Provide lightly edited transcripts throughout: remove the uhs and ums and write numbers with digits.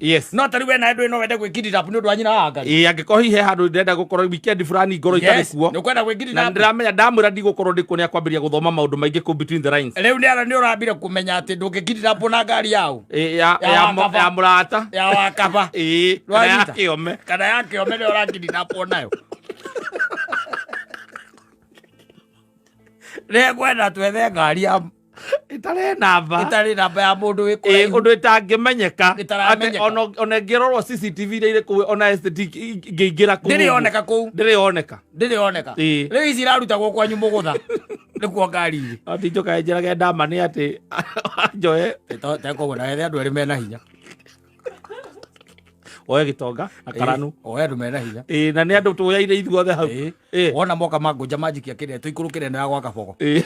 Yes. No ta rĩu we nawe ndũĩ no wende gwĩkindinap nĩ ũndũ wa nyina wa Ngai. Ĩĩ, angĩkorwo hihi he handũ ndĩrenda gũkorwo weekend fulani ngorwo itarĩ Yes, kuo nĩ ũkwenda na gwĩkindinap. ndĩramenya ndamwĩra ndigũkorwo ndĩ kuo nĩ akwambĩrĩria gũthoma maũndũ maingĩ kũu between the lines. Rĩu nĩ nĩ ũrambire kũmenya atĩ ndũngĩkindinapwo na ngari yaũ. Ĩĩ, ya Ya ya wakaba. ya mũrata. Ya wakaba. Ĩĩ, kana ya Nĩwanyita? kĩome. Kana ya kĩome nĩ ũrakindinapwo nayo. Nĩngwenda twethe ngari ya Ĩtarĩ namba. Ĩtarĩ namba ya mũndũ wĩ Ĩĩ, kũraihu. ũndũ ĩtangĩmenyeka. Ĩtaramenyeka. Atĩ ona ĩngĩrorwo CCTV iria irĩ kũu ona STD ĩngĩingĩra kũu. Ndĩrĩ yoneka kũu. Ndĩrĩ yoneka. Ndĩrĩ yoneka. Ĩĩ. Rĩu ici irarutagwo kwanyu mũgũtha. Nĩkuo ngari irĩ. Ati njoka njĩrage ndama nĩ atĩ njoe Tekoguo na ethe andũ erĩ mena hinya. Oe gĩtonga na karanu. Ĩĩ, oe andũ mena hinya. Ĩĩ, na nĩ andũ tũyaire ithuothe hau. Ĩĩ. Ĩĩ. Wona moka mangũnja manjikia kĩrĩa tũikũrũkĩre ĩno ya gwa Kabogo. Ĩĩ,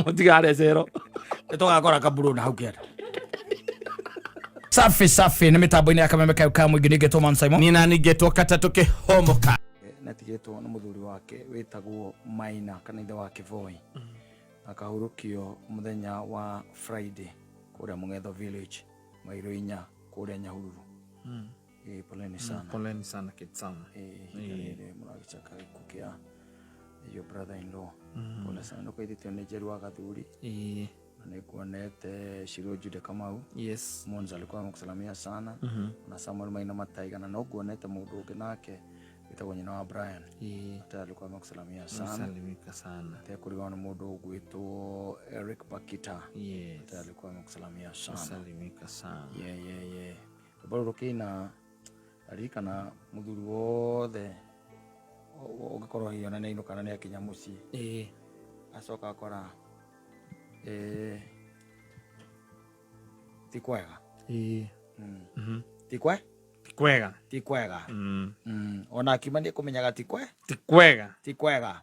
mũtigare cero. Nĩ tũgakora kaburu na hau kĩanda. Safi safi nĩ mĩtambo-inĩ ya kameme kayo ka mũingĩ ningĩ Thomas Simon. Nina ningetwo katatũ kĩhomoka. Natigĩtwo nĩ mũthuri wake wĩtagwo Maina kana ithe wa Kĩboi. Akahurũkio mũthenya wa Friday kũrĩa Mũng'etho Village, mairo 4 kũrĩa Nyahururu. Ĩĩ, poleni sana. Poleni sana Kitsama. Ĩĩ, ihinda rĩrĩ mũragĩcaka gĩkuũ kĩa your brother in law. Pole sana. Nĩũkaithĩtio nĩ Njeru wa Gathuri. Na nĩnguonete Shiro Jude Kamau. Monza alikuwa amekusalamia sana. Na Samuel Maina Mataigana. No nguonete mũndũ ũngĩ nake wĩtagwo nyina wa Brian. Hata alikuwa amekusalamia sana. Salimika sana. Tekũrigwo nĩ mũndũ ũgwĩtwo Eric Bakita. Hata alikuwa amekusalamia sana. Salimika sana. Yeah. Rwĩmbo rũrũ kĩina aririkana mũthuri wothe ũngĩkorwo hihi ona nĩainũka na nĩakinya mũciĩ. Acoka akora, ti kwega. Ti kwe? Ti kwega. Ti kwega. Ona akiuma nĩekũmenyaga ti kwe? Ti kwega. Ti kwega.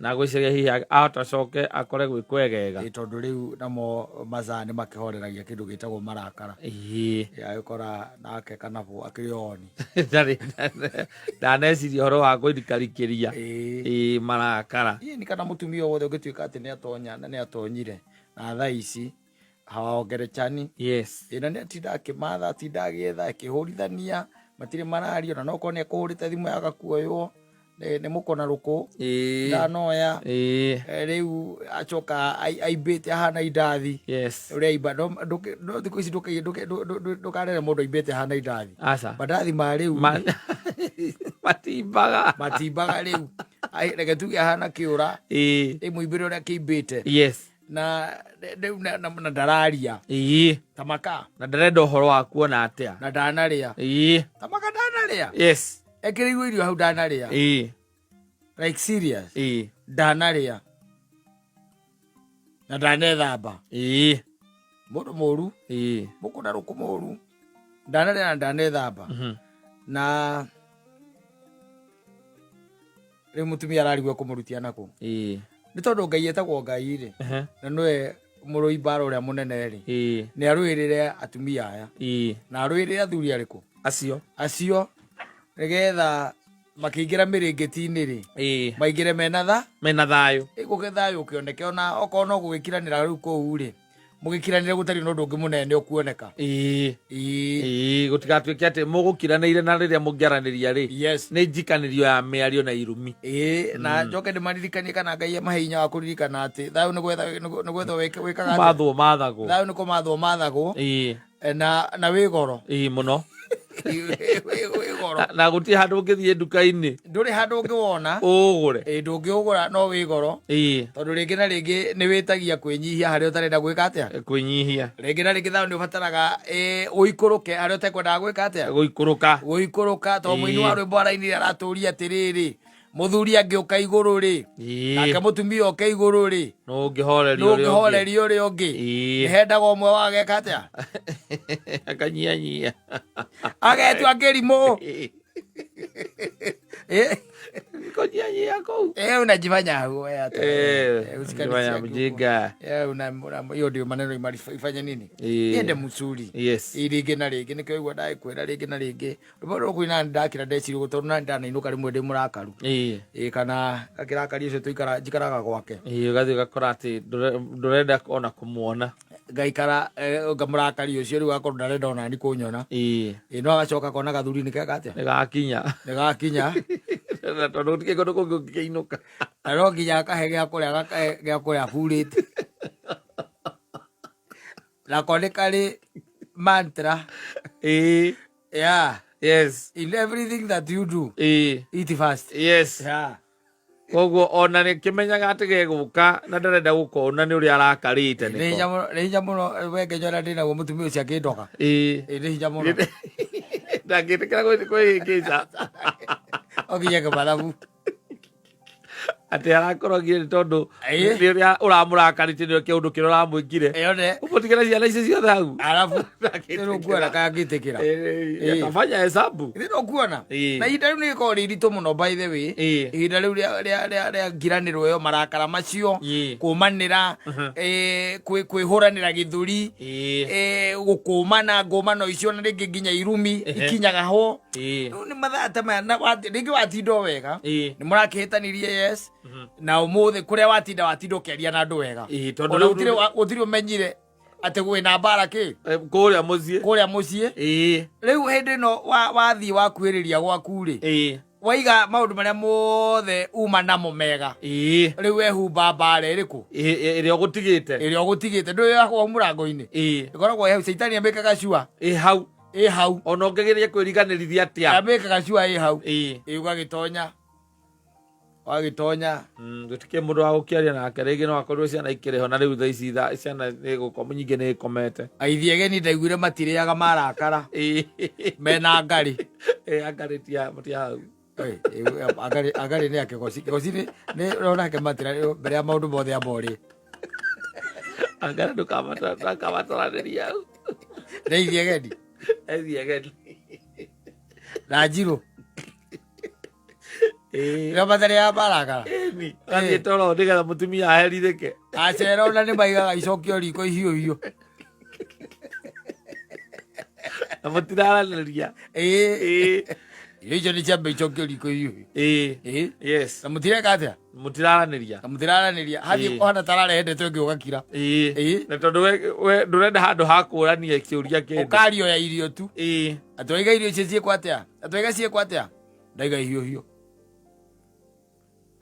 Na gwĩciria hihi ahota acoke akore gwĩ kwegega. Ĩĩ, tondũ rĩu namo mazaa nĩ makĩhoreragia kĩndũ gĩtagwo marakara. Agĩkora nake kanabũ akĩrĩ oni. Ndarĩ ndaneciria ũhoro wa kũrikarikĩria. Ĩĩ, marakara. Ĩĩ, nĩ kana mũtumia wothe ũngĩtuĩka atĩ nĩatonya na nĩatonyire na thaa ici hawaongerechani. Ĩĩ, na nĩatinda akĩmatha, atinda agĩetha, akĩhũrithania, matirĩ mararia, ona no okorwo nĩekũhũrĩte thimũ yaga kuoywo nĩ mũkona rũkũ. Ndanoya. Rĩu acoka aimbĩte ahana indathi. Ũrĩa aimba, no, ndũkĩ-, no thikũ ici ndũkarere mũndũ aimbĩte ahana indathi. Aca. Mandathi ma rĩu. Matimbaga. Matimbaga rĩu. Ai, reke tuge ahana kĩũra. Ĩ mũimbĩre ũrĩa kĩimbĩte. Na rĩu na ndararia. Tamaka. Na ndarenda ũhoro wa kuona atĩa. Na ndanarĩa. Tamaka ndanarĩa. Ekĩrĩirwo irio hau ndanarĩa. Like serious. Ndanarĩa. Na ndanethamba. Mũndũ mũru. Mũkũna rũkũ mũru. Ndanarĩa na ndanethamba. Na rĩu mũtumia ararigwo kũmũrutia nakũ. Nĩ tondũ Ngai etagwo Ngai rĩ. Na nĩwe mũrũi mbara ũrĩa mũnene rĩ. Nĩ arũĩrĩre atumia aya. Na arũĩrĩre athuri arĩkũ? Acio. Acio. Nĩgetha makĩingĩra mĩrĩngĩti-inĩ rĩ. Maingĩre mena tha. Mena thayũ. Ĩ, gũkĩ thayũ ũkĩoneke ona okorwo no gũgĩkiranĩra rĩu kũu rĩ. Mũgĩkiranĩre gũtarĩ na ũndũ ũngĩ mũnene ũkuoneka. Gũtigatuĩke atĩ mũgũkiranĩire na rĩrĩa mũngĩaranĩria rĩ. Nĩ njikanĩrio ya mĩario na irumi. Na njoke ndĩmaririkanie kana Ngai amahe hinya wa kũririkana atĩ thayũ nĩ gwetha, nĩ gwetha wĩkaga atĩa? Mathwo mathagwo. Thayũ nĩ kũmathwo mathagwo. Na wĩ goro. Ĩĩ, mũno. Wĩ goro. Na gũtirĩ handũ ũngĩthiĩ nduka-inĩ. Ndũrĩ handũ ũngĩwona. Ũgũre. Ĩĩ, ndũngĩũgũra no wĩ goro. Tondũ rĩngĩ na rĩngĩ nĩ wĩtagia kwĩnyihia harĩa ũtarenda gwĩka atĩa? Kwĩnyihia. Rĩngĩ na rĩngĩ thayũ nĩ ũbataraga, ũikũrũke harĩa ũtekwendaga gwĩka atĩa? Gũikũrũka. Gũikũrũka, tondũ mũini wa rwĩmbo arainire aratũria atĩrĩrĩ, mũthuri angĩũka igũrũ rĩ, nake mũtumia oke igũrũ rĩ, Nũ ũngĩhoreria ũrĩa ũngĩ? Nũ ũngĩhoreria ũrĩa ũngĩ? Nĩ hendaga ũmwe wa ageka atĩa? Akanyianyia. Agetua kĩrimũ. Kũnyianyia kũu. Unajifanya wewe hata. Usikani Unajifanya siaki mjinga. huko. Hiyo ndio maneno ifanye nini? Iende mzuri. Rĩngĩ na rĩngĩ nĩkĩo igua ndakwĩra rĩngĩ na rĩngĩ. Rwĩmbo rũrũ kũina ndakĩra ndeciria ũguo tondũ nani ndanainũka rĩmwe ndĩ mũrakaru. Kana gakĩrakaria ũcio tũikara njikaraga gwake. Ũgathiĩ ũgakora atĩ ndũrenda ona kũmuona. Ngaikara ngamũrakaria ũcio rĩu akorwo ndarenda onani kũnyona. Ĩĩ. Ĩ no agacoka kona gathuri nĩ keka atĩa? Nĩ gakinya. Nĩ gakinya. Na tondũ gũtikĩ kũndũ kũngĩ ũngĩkĩinũka. Na no nginya akahe gĩa kũrĩa, agakahe gĩa kũrĩa aburĩte. Nako nĩ karĩ mantra. Ĩĩ. Yeah. Yes. In everything that you do, Ĩĩ. eat fast. Yes. Yeah. Koguo ona nĩ kĩmenyaga atĩ gegũka na ndarenda gũkona nĩ ũrĩa arakarĩte Nĩ hinya nĩko. mũno, nĩ hinya mũno we ngĩnyona ndĩ naguo mũtumia ũcio akĩndoga. Ĩĩ. Ĩ nĩ hinya mũno. Ndangĩtĩkĩra kwĩhĩngĩca. Okinya kĩmathabu. Atĩ arakorogire nĩ tondũ Ĩĩ. nĩ ũrĩa ũramũrakarĩtie nĩ kĩũndũ kĩrĩa ũramwĩkire. Yone. Ũmũtigĩre ciana icio ciothe hau. Arabu nĩ ũkuona kana ngĩtĩkĩra. Ĩĩ, atafanya hesabu. Githĩ ndũkuona? Ĩĩ. Na ihinda rĩu nĩ rĩkoragwo rĩ iritũ mũno by the way. Ĩĩ. Ihinda rĩu rĩa ngiranĩro ĩyo, marakara macio, Ĩĩ. kũmanĩra, kwĩhũranĩra gĩthũri, Ĩĩ. Gũkũmana ngũmano icio na rĩngĩ nginya irumi ikinyaga ho. Ĩĩ. Rĩu nĩ mathaa ta maya na rĩngĩ watinda o wega. Ĩĩ. Nĩ mũrakĩhĩtanirie, yes. Na ũmũthĩ kũrĩa watinda watinda ũkĩaria na andũ wega. Ĩĩ, tondũ Ona rĩu- gũtirĩ ũmenyire atĩ kwĩna mbara kĩ Kũrĩa mũciĩ. Kũrĩa mũciĩ. Ĩĩ. Rĩu hĩndĩ ĩno wathiĩ wakuhĩrĩria gwaku rĩ, Ĩĩ. waiga maũndũ marĩa mothe uma namo mega. Ĩĩ. Rĩu wehumba mbara ĩrĩkũ? Ĩĩ, ĩrĩa ũgũtigĩte. Ĩrĩa ũgũtigĩte ndũĩ yakwa mũrango-inĩ. Ĩĩ. Ĩkoragwo hau, caitani amĩkaga cua. Ĩ hau. Ĩ hau. Ona ũngĩgeria kwĩriganĩrithia atĩa. Amĩkaga cua ĩ hau. Ĩĩ. Ĩ ũgagĩtonya, wagĩtonya. Gũtikĩrĩ mũndũ wa gũkĩaria nake rĩngĩ, no akorirwo ciana ikĩrĩ ho na rĩu thaa ici ciana nĩ gũkoma, nyingĩ nĩ ikomete. Aithi ageni ndaiguire matirĩaga marakara. Ĩĩ. Mena ngarĩ. Ĩĩ, angarĩ tia hau. Ĩ, ĩ, angarĩ nĩ akĩgoci kĩgoci nĩ onake matira mbere ya maũndũ mothe amorĩ. Angarĩ ndũkamataranĩria hau. Nĩ aithi ageni. Aithi ageni. Na njirũ. Ĩĩ. Nĩo matarĩaga marakara. Ĩni, gathiĩ toro nĩgetha mũtumia aherithĩke. Acera ona nĩ maigaga icokio riko ihiũ hiũ. Na mũtiraranĩria. Ĩĩ. Ĩĩ. Irio icio nĩ ciamba icokio riko ihiũ hiũ. Ĩĩ. Ĩĩ. Yes. Na mũtireka atĩa? Mũtiraranĩria. Na mũtiraranĩria. Hathiĩ Ĩĩ. kũhana tararehe ndeto ĩngĩ ũgakira. Ĩĩ. Ĩĩ. Na tondũ we ndũrenda handũ ha kũrania kĩũria kĩndũ. Ũkarioya irio tu. Ĩĩ. Atĩ waiga irio icio ciĩkwo atĩa? Atĩ waiga ciĩkwo atĩa? Ndaiga ihiũ hiũ.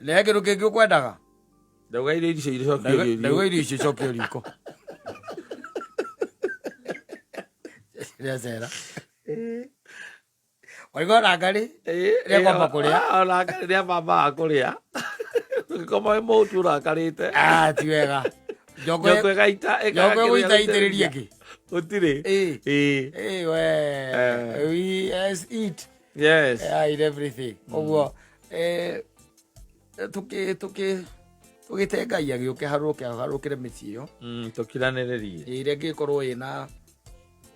Nĩ he kĩndũ kĩngĩ ũkwendaga? Ndauga irio icio icokio Ndauga riko. Ndauga irio icio icokio riko. Rĩacera. Waiga ona ngarĩ? Ĩĩ. Rĩa kwamba kũrĩa. Ona ngarĩ rĩa bambaga kũrĩa. Ũngĩkoma wĩ mũhũtu ũrakarĩte. Ah, ti wega. Njongo Njongo ĩgaita. Njongo ĩgũita itĩrĩrie kĩ? Gũtirĩ. Ĩĩ. Ĩĩ. Ĩĩ we. We yes eat. Yes. Yeah, eat everything. Ũguo tũgĩte Ngai agĩũke harũke harũkĩre mĩciĩ ĩyo. Tũkiranĩrĩrie. Ĩrĩa ĩngĩkorwo ĩna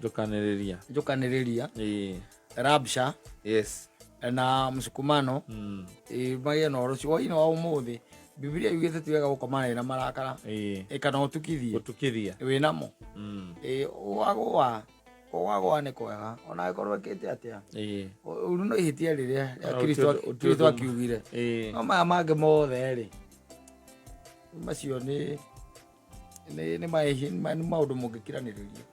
Njũkanĩrĩria. Njũkanĩrĩria. Ĩĩ. Rabsha. Yes. Na msukumano. Ĩ magĩe na ũhoro ũcio hwaĩ-inĩ wa ũmũthĩ. Bibilia yugĩte ti wega gũkoma na marakara. Ĩĩ. Ĩ kana ũtukithie. Gũtukithia. Wĩ namo. Ĩ wagũa wagũa nĩ kwega ona angĩkorwo ĩkĩte atĩa. Ĩĩ. Ũru no ihĩtia rĩrĩa rĩa Ona Kristo ũtĩ Kristo ũndũ- akiugire. Ĩĩ. No maya mangĩ mothe rĩ, macio nĩ maũndũ mũngĩkiranĩrĩria.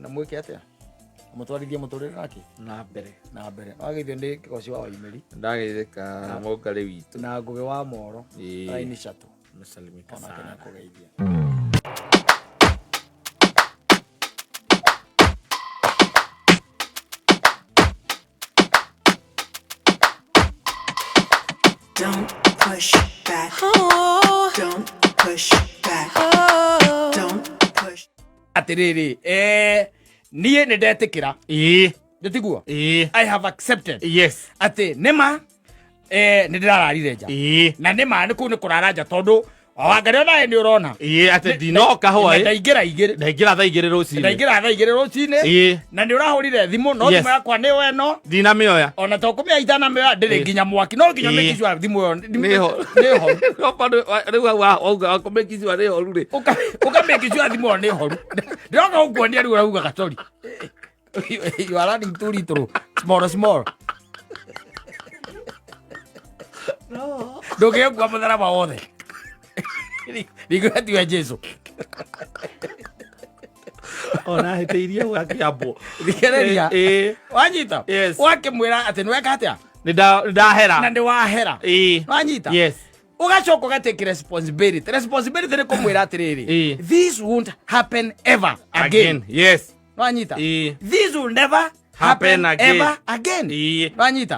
Na mwĩke atĩa? Mũtwarithie mũtũrĩre nake? Na mbere. Na mbere. Wageithio nĩ Kĩgoci wa Waimeri. Ndageithĩka mũngarĩ witũ. Na Ngũgĩ wa Moro. Ĩĩ. Raini Chateau. Msalimika Onake sana. nĩakũgeithia. Don't push back. Don't push back. Don't push. Atĩrĩrĩ, niĩ nĩ ndetĩkĩra. Ĩĩ. Nĩtiguo? Ĩĩ. I have accepted. Yes. Atĩ nĩma nĩ ndĩrararire nja. Ĩĩ. Na nĩma nĩ kũu nĩ kũrara nja tondũ wangarĩ onawe nĩ ũrona. Ĩĩ, atĩ ndinoka hwaĩ. Ndaingĩra igĩrĩ. Ndaingĩra thaa igĩrĩ rũcinĩ. Ndaingĩra thaa igĩrĩ rũcinĩ. Ĩĩ. Na nĩ ũrahũrire thimũ no Yes. thimũ yakwa nĩ ĩno. Ndinamĩoya. Ona to kũmĩoya itanamĩoya ndĩrĩ Ĩĩ. nginya mwaki no nginya Ĩĩ. make sure thimũ ĩyo Nĩ ho. nĩ horu. No bado rĩu hau wauga wakũmake sure nĩ horu rĩ. Ũka make sure thimũ ĩyo nĩ horu. Ndĩroka gũkuonia rĩu ũraugaga sorry. You are running too little. Small small. Ndũngĩgĩkua mũtharaba wothe. Ningĩ tiwe Jesu. Ona hĩtĩirie gũgakĩambwo. Thikĩrĩria. Ĩĩ. Wanyita? Yes. Wakĩmwĩra atĩ nĩweka atĩa? Nĩ ndahera. Na nĩ wahera. Ĩĩ. Wanyita? Yes. Ugacoka ũgatake responsibility. Responsibility nĩ kũmwĩra atĩrĩrĩ, Ĩĩ. this won't happen ever again. Again. Yes. Wanyita? Ĩĩ. This will never happen happen again. ever again. Ĩĩ. Wanyita?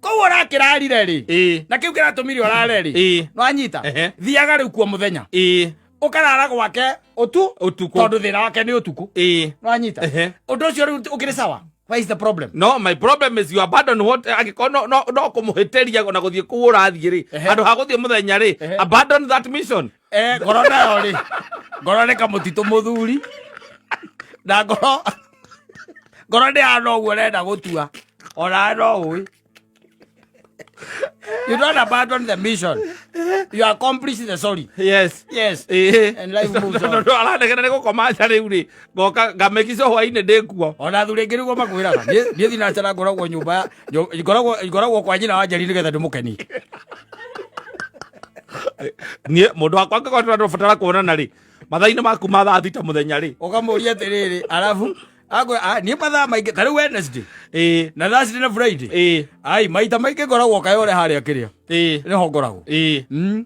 Koguo ũrakĩrarire rĩ, Ĩĩ. na kĩu kĩratũmire ũrare rĩ, Ĩĩ. nwanyita? Ehe. Thiaga rĩu kuo mũthenya, Ĩĩ. ũkarara gwake ũtu Ũtukũ. tondũ thĩna wake nĩ ũtukũ. Ĩĩ. Nwanyita? Ehe. Ũndũ ũcio rĩu ũkĩrĩ sawa? Where is the problem? No, my problem is you abandon what angĩkorwo no kũmũhĩtĩria ona gũthiĩ kũu ũrathiĩ rĩ, Ehe. handũ ha gũthiĩ mũthenya rĩ, Ehe. abandon that mission. Eh, ngoro nayo rĩ, ngoro nĩ kamũtitũ mũthuri, na ngoro nĩ hana ũguo ũrenda gũtua, ona no ũĩ. You don't abandon the mission, you accomplish the sorry. Yes. Yes. Ĩĩ. And life moves on. Tondũ aranegena nĩ gũkoma nja rĩu rĩ, ngoka ngamĩkico hwainĩ ndĩkuo. Ona athuri aingĩ nĩguo makwĩraga, niĩ thinacara ngoragwo nyũmba ngoragwo kwa nyina wa Njeri nĩgetha ndĩmũkenie. Niĩ mũndũ wakwa angĩkorwo tũrabatara kuonana rĩ, mathaa-inĩ maku ma thaa 6 mũthenya rĩ. Ũkamũria atĩrĩrĩ, arabu niĩ mathaa maingĩ ta rĩu Wednesday Ĩĩ. na Thursday na Friday, Ĩĩ. ai maita maingĩ ngoragwo Kayore harĩa kĩrĩa Ĩĩ. nĩho ngoragwo. Ĩĩ.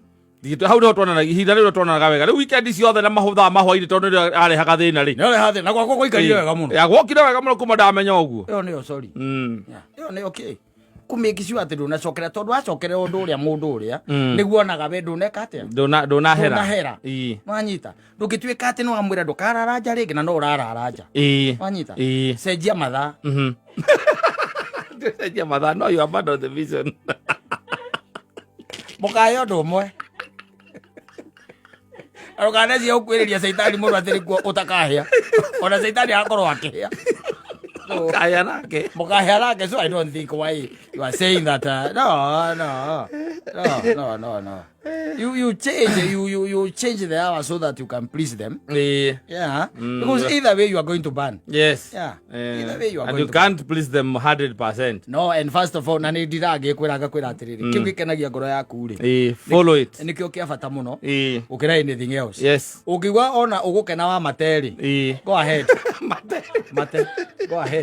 Hau nĩho tuonanaga, ihinda rĩu tuonanaga wega. Rĩu weekend ciothe na mathaa ma hwainĩ tondũ nĩrĩo arehaga thĩna rĩ. Nĩ ũreha thĩna gwakwa gũikarire wega mũno. Ya gwokire wega mũno kuma ndamenya ũguo. Ĩyo nĩyo sorry. Yeah, ĩyo nĩyo kĩ kũmake sure atĩ ndũnacokera, tondũ wacokera ũndũ ũrĩa mũndũ ũrĩa nĩguo onaga we ndũneka atĩa? Ndũnahera. Ndũnahera. Ĩĩ. Nwanyita? Ndũngĩtuĩka atĩ nĩ wamwĩra ndũkarara nja rĩngĩ na no ũrarara nja. Ĩĩ. Wanyita? Ĩĩ. Cenjia mathaa. Cenjia mathaa, no you abandon the vision. Mũkahe ũndũ ũmwe, ndũkanecia gũkuĩrĩria caitani mũno atĩ nĩkuo ũtakahĩa, ona caitani agakorwo akĩhĩa. Kaya nake. Mũkahĩa nake. So I don't think why you are saying that. No, no, no, no, no, no, you change you, you, you change the hour so that you can please them. Ĩĩ. Yeah, because either way you are going to burn. Yes. Yeah. Either way you are And going you to can't please them 100%. No, and first of all, na nĩ ndiragĩkwĩra ngakwĩra atĩrĩrĩ, kĩu gĩkenagia ngoro yaku rĩ, Ĩĩ. Follow it. nĩkĩo kĩa bata mũno Ĩĩ. gũkĩra anything else. Yes. Ũngĩigua ona ũgũkena wa mate rĩ, Ĩĩ. go ahead. Mate. Mate, go ahead.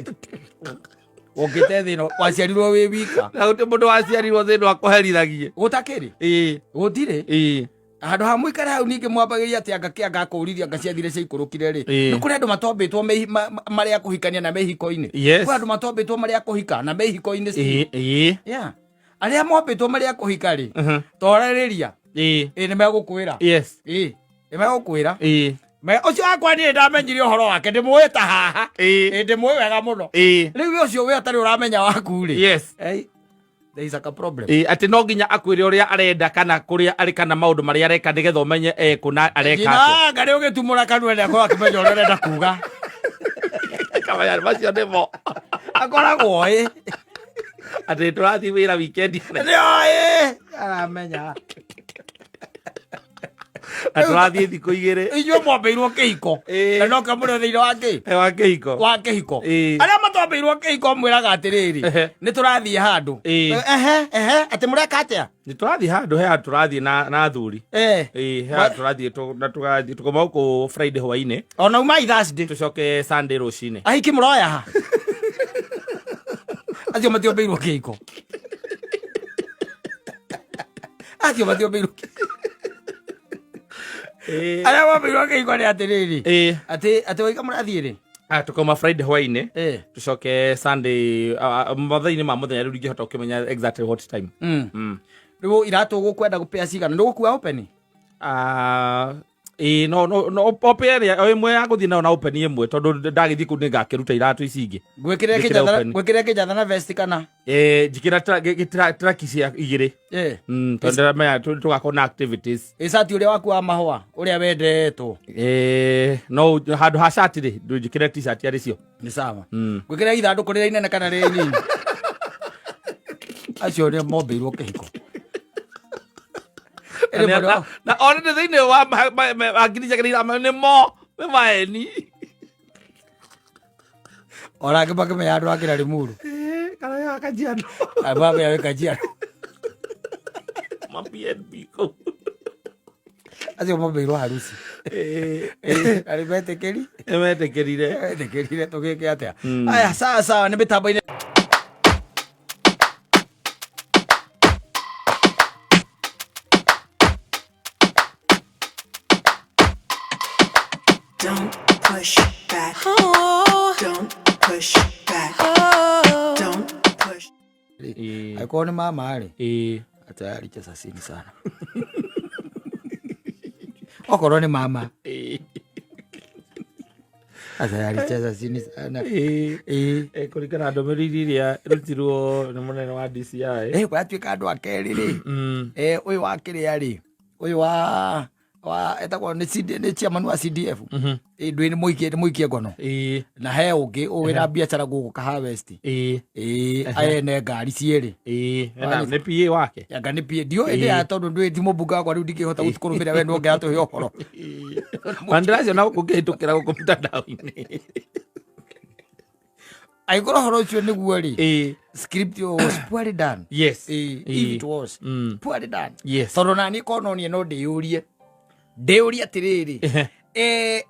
Ũngĩte thĩna waciarirwo wĩ wika. Na gũtirĩ mũndũ waciarirwo thĩna akũherithagie. Gũtakĩrĩ. Ĩĩ. Gũtirĩ. Ĩĩ. Handũ ha mũikare hau ningĩ mwambagĩria atĩ anga kĩanga akũũririe anga ciathire ciaikũrũkire rĩ, Ĩĩ. nĩ kũrĩ andũ matombĩtwo marĩ a kũhikania na me hiko-inĩ. Yes. Kũrĩ andũ matombĩtwo marĩ a kũhika na me hiko-inĩ still. Ĩĩ. Ĩĩ. Yeah. Arĩa mombĩtwo marĩ a kũhika rĩ, torerĩria. Ĩĩ. Ĩ nĩ megũkwĩra. Yes. Ĩ nĩ megũkwĩra. Ĩĩ. Ũcio wakwa niĩ ndamenyire ũhoro wake ndĩmũĩ ta haha. Ĩĩ. Ĩ ndĩmũĩ wega mũno. Ĩĩ. Rĩu ũcio we ũtarĩ ũramenya waku rĩ, Yes. Ei, there is a problem. Ĩĩ, atĩ no nginya akwĩre ũrĩa arenda kana kũrĩa arĩ kana maũndũ marĩa areka nĩgetha ũmenye ekũ na areka atĩa. Nginya ngarĩ ũgĩtumũra kanua nĩ akorwo akĩmenya ũrĩa ũrenda kuga. Kamenya macio nĩmo. Akoragwo ĩ. Atĩ tũrathiĩ wĩra weekend. Nĩ oĩ aramenya. Na tũrathiĩ thikũ 2. Inyuĩ mwambĩirwo kĩhiko Ĩĩ. na nokĩo mũrĩ thĩinĩ wa kĩ wa kĩhiko. Wa kĩhiko. Ĩĩ. Arĩa matwambĩirwo kĩhiko mwĩraga atĩrĩrĩ, Ehe. nĩ tũrathiĩ handũ. Ĩĩ. Ehe ehe, atĩ mũreka atĩa? Nĩ tũrathiĩ handũ, he handũ tũrathiĩ na athuri. Eh. Ĩĩ, he handũ tũrathiĩ na tũgathiĩ tũkoma gũkũ Friday hwainĩ, Ona umai Thursday. Tũcoke Sunday rũcinĩ. Ahiki mũroya ha acio matiombĩirwo kĩhiko, acio matiombĩirwo Ĩĩ. Arĩa mombĩirwo kĩhiko nĩ atĩrĩrĩ, Ĩĩ. atĩ waiga mũrathiĩ rĩ? Ah, tũkauma Friday hwainĩ, Eh. tũcoke Sunday mathaa-inĩ ma mũthenya. Rĩu ndingĩhota gũkĩmenya exactly what time. Rĩu iratũ ũgũkwenda gũpĩa cigana? Ndũgũkua open? Ah, ĩĩ, no open ĩrĩa o ĩmwe ya gũthiĩ nayo na open ĩmwe, tondũ ndagĩthiĩ kũu nĩngakĩruta iratũ ici ingĩ. Ngwĩkĩrĩre Njĩkĩre kĩnjatha? open. Ngwĩkĩrĩre kĩnjatha na vest kana? Eh, njĩkĩra traki cia igĩrĩ. Eh. Tondũ ndĩramenya tũgakorwo na activities. Ĩcati ũrĩa waku wa mahũa ũrĩa wendetwo? Eh, no handũ ha cati rĩ, njĩkĩre t-shirt arĩ cio. Nĩ sawa. Ngwĩkĩrĩre ithandũkũ rĩrĩa inene kana rĩrĩa inini? Acio nĩ mombĩirwo kĩhiko. Na na ona nĩ thĩinĩ wa ngiri ciake nĩ mo nĩ maeni. Ona angĩ makĩmenya andũ akĩra Limuru. Eh, kana ya Kajiado. Mamenya wĩ Kajiado. Ma PNP kũu. Acio mambeirwo harusi. Ĩĩ, Na nĩ metĩkĩri. nĩmetĩkĩrire. Metĩkĩrire tũgĩke atĩa? Aya, sawa sawa, nĩ mĩtambo-inĩ. Don't push back. Oh. Don't push back. Oh. Don't push. Ĩĩ. Angĩkorwo nĩ mama rĩ, Ĩĩ. tayari cha sasini sana. Okorwo nĩ mama, Ĩĩ. tayari cha sasini sana. Ĩĩ. Ĩĩ. Eh, kũringana na ndũmĩrĩri ĩrĩa ĩrutirwo nĩ mũnene wa DCI. Eh, gwatuĩka andũ a kerĩ rĩ, Mm. eh, ũyũ wa kĩrĩa rĩ, ũyũ wa etagwo nĩ CD, nĩ chairman wa CDF. Ĩĩ, ndwĩ nĩ mũikie, nĩ mũikie ngono. Ĩĩ. Na he ũngĩ ũyũ wĩna biacara gũkũ Kahawa West. Ĩĩ. Ĩĩ, aya ngari cierĩ. Ĩĩ. Ena nĩ PA wake. Anga nĩ PA ndiũĩ ndĩ ya tondũ ndwĩ ti mũmbunge wakwa rĩu ndingĩhota gũkũrũmĩrĩra we nĩwe ũngĩratũhe ũhoro. Na ndĩraciona gũkũ ngĩhĩtũkĩra gũkũ mtandao-inĩ. Angĩkorwo ũhoro ũcio nĩguo rĩ, Ĩĩ. script ĩyo was poorly done. Yes. Ĩĩ, Ĩĩ. if it was poorly done. Yes. Tondũ naniĩ korwo no niĩ no ndĩyũrie, ndĩyũrie atĩrĩrĩ, Ehe.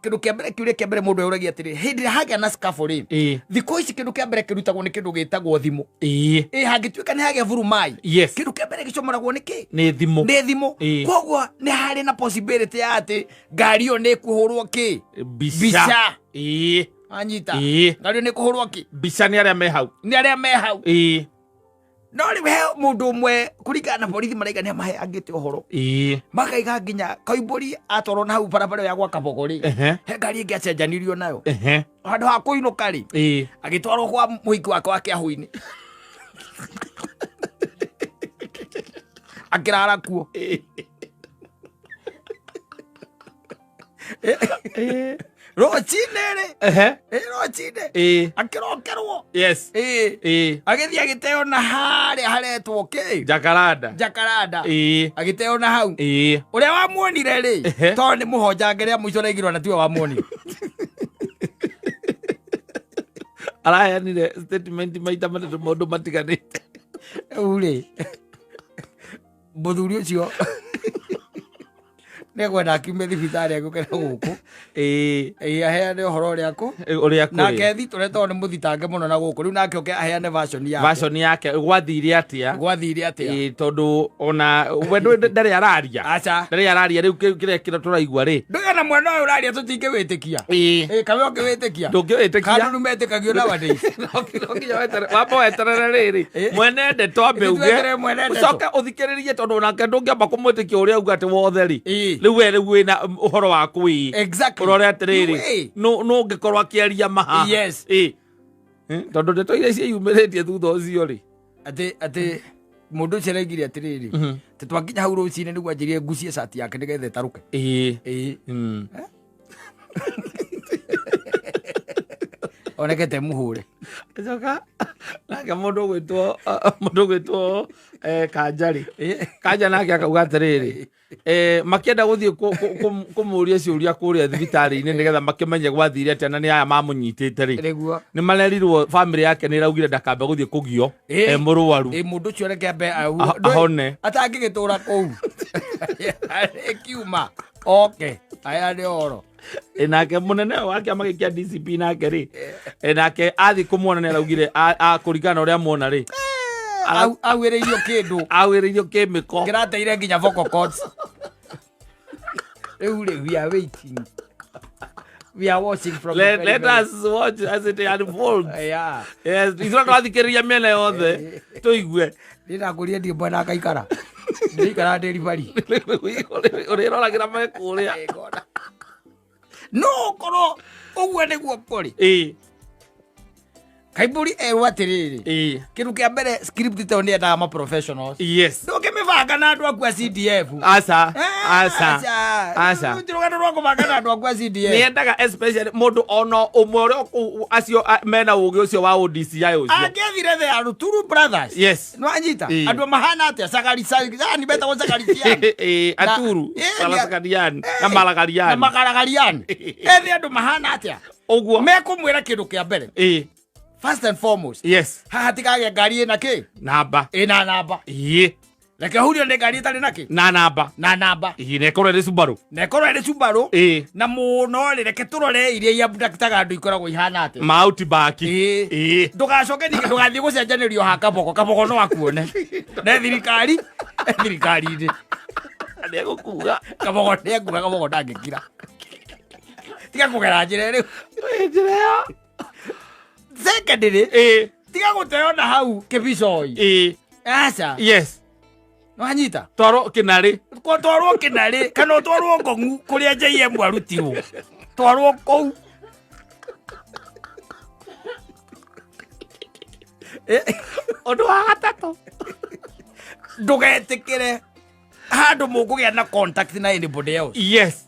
kĩndũ kĩa mbere, kĩũria kĩa mbere mũndũ eyũragia atĩrĩrĩ, hĩndĩ ĩrĩa hagĩa na scuffle rĩ, Ĩĩ. thikũ ici kĩndũ kĩa mbere kĩrutagwo nĩ kĩndũ gĩtagwo thimũ. Ĩĩ. Ĩ, hangĩtuĩka nĩ hagĩa vurumai, Yes. kĩndũ kĩa mbere gĩcomoragwo nĩ kĩ? Nĩ thimũ. Nĩ thimũ. Ĩĩ. Koguo nĩ harĩ na possibility ya atĩ ngari ĩyo nĩ ĩkũhũrwo kĩ? Mbica. Mbica. Ĩĩ. Anyita. Ĩĩ. Ngari ĩyo nĩ ĩkũhũrwo kĩ? Mbica nĩ arĩa me hau. Nĩ arĩa me hau. Ĩĩ. No rĩu he mũndũ ũmwe kũringana na borithi maraiga nĩ amaheangĩte ũhoro. Ĩĩ. Makaiga nginya Koimbũri atwarwo na hau barabara ĩyo ya gwa Kabogo rĩ, Ehe. he ngari ĩngĩ acenjanirio nayo. Ehe. Handũ ha kũinũka rĩ, Ĩĩ. agĩtwarwo kwa mũhiki wake wa Kĩahũ-inĩ. Akĩrara kuo. Rũcinĩ rĩ, Ehe. ĩ, rũcinĩ Ĩĩ. akĩrokerwo. Yes. Ĩĩ. Ĩĩ. Agĩthiĩ agĩteo na harĩa haretwo kĩ? Jacaranda. Jacaranda. Ĩĩ. Agĩteo na hau. Ĩĩ. Ũrĩa wamuonire rĩ, Ehe. tondũ nĩ mũhonjange rĩa mũico raigirwo na tiwe wamuonire. Araheanire statement maita matatũ maũndũ matiganĩte. Rĩu rĩ, mũthuri ũcio nĩekwenda akiume thibitarĩ agĩũke na gũkũ. Ĩĩ. Ĩĩ, aheane ũhoro ũrĩa kũ. Ũrĩa kũrĩ. Nake Thitũre tondũ nĩ mũthitange mũno na gũkũ rĩu nake oke aheane version yake. Version yake gwathire atĩa? Gwathire atĩa? Ĩĩ, tondũ ona we ndarĩ araria. Aca. Ndarĩ araria rĩu kĩrĩa kĩrĩa tũraigua rĩ. Ndũĩ ona mwena ũyũ ũraria tũtingĩwĩtĩkia. Ĩĩ. Ĩĩ, kawe ũngĩwĩtĩkia? Ndũngĩwĩtĩkia. Kana nĩ metĩkagio nowadays. No nginya weterere, wamba weterere rĩrĩ Ĩĩ. mwene ndeto ambe Ithuĩ uge tweterere mwene ndeto. ũcoke ũthikĩrĩrie tondũ onake ndũngĩamba kũmwĩtĩkia ũrĩa auga atĩ wothe rĩ Ĩĩ. rĩu we rĩu wĩna ũhoro waku ĩ Exactly. ũrore atĩrĩrĩ Ĩĩ. nũ ũngĩkorwo akĩaria maha Yes. Ĩĩ. Tondũ ndeto iria ciĩyumĩrĩtie thutha ũcio rĩ Atĩ mũndũ ũcio araigire atĩrĩrĩ, atĩ twakinya hau rũcinĩ nĩguo anjĩrire ngucie cati yake nĩgetha ĩtarũke. Ĩĩ. Ĩĩ. Mm. Onekete mũhũre. Acoka nake mũndũ ũgwĩtwo mũndũ ũgwĩtwo Kanja rĩ, Kanja nake akauga atĩrĩrĩ, makĩenda gũthiĩ kũmũria ciũria kũrĩa thibitarĩ-inĩ nĩgetha makĩmenye gwathire atĩa na nĩ aya mamũnyitĩte rĩ. Nĩguo. Nĩ marerirwo bamĩrĩ yake nĩ ĩraugire ndakambe gũthiĩ kũgio Ĩĩ. e mũrwaru. Ĩĩ, mũndũ ũcio reke ambe Ahone. Atangĩgĩtũra kũu. Ĩkiuma. Oke. Aya nĩ ũhoro. Nake mũnene ũyũ wa kĩama gĩkĩ kĩa DCP nake rĩ, nake athiĩ kũmuona nĩ araugire kũringana na ũrĩa muona rĩ, Auĩrĩirio kĩndũ. Auĩrĩirio kĩmĩko. Kĩrateire nginya vocal cords. Rĩu rĩ, we are waiting. We are watching from the Let, very, let very us watch as it unfolds. Yeah. Yes, ithuĩ twathikĩrĩria mĩena yothe tũigue. Niĩ ndakũria ndiĩ mwena ngaikara. Ndĩikara ndĩ ribari. Ũrĩroragĩra me kũrĩa. No ũkorwo ũguo nĩguo kũrĩ. Ĩĩ. Kaimbũri erwo atĩrĩrĩ. Ĩĩ. Kĩndũ kĩa mbere script ta ĩyo nĩ yendaga ma professionals. Yes. Ndũngĩmĩbanga na andũ aku a CDF. Aca. Aca. Aca. Rĩu ti rũgano rwa kũbanga na andũ aku a CDF. Nĩ yendaga especially mũndũ ona ũmwe ũrĩa kũu acio mena ũgĩ ũcio wa ODCI ũcio. Angĩathire the Aruturu brothers. Yes. Nĩwanyita? Ĩĩ. Andũ mahana atĩa? Sagari yani betagwo Sagariciani. Ĩĩ, Aturu, Ĩĩ, Sarasakariani, na Ĩĩ. Maragariani. Na Makaragariani. Ethe andũ mahana atĩa? Ũguo. Mekũmwĩra kĩndũ kĩa mbere. Ĩĩ. First and foremost. Yes. Haha hatikagĩa ngari ĩna kĩ? Namba. Ĩna namba. Ĩĩ. Reke hurio nĩ ngari ĩtarĩ nakĩ Na namba. Na namba. Ĩĩ, na ĩkorwo ĩrĩ Subaru. Na ĩkorwo ĩrĩ Subaru. Ĩĩ. Na mũno rĩ, reke tũrore iria iabductaga andũ ikoragwo ihana atĩa. Ma Outback. Ĩĩ. Ĩĩ. Ndũgacoke ningĩ, ndũgathiĩ gũcenjanĩrio ha Kabogo. Kabogo no akuone ne thirikari thirikari-inĩ. Nĩegũkuga. Kabogo nĩekuga, Kabogo ndangĩkira. Tiga kũgera njĩra ĩrĩu. Ĩĩ, njĩra ĩyo. Secondly, Ĩĩ. tiga gũteo na hau kĩbicoi. Ĩĩ. Aca. Yes. Nĩwanyita? Twarwo kĩnarĩ. Ko twarwo kĩnarĩ kana ũtwarwo ngong'u kũrĩa JM arutirwo, twarwo kũu. Ũndũ wa gatatũ, ndũgetĩkĩre handũ mũkũgĩa na contact na anybody else. Yes,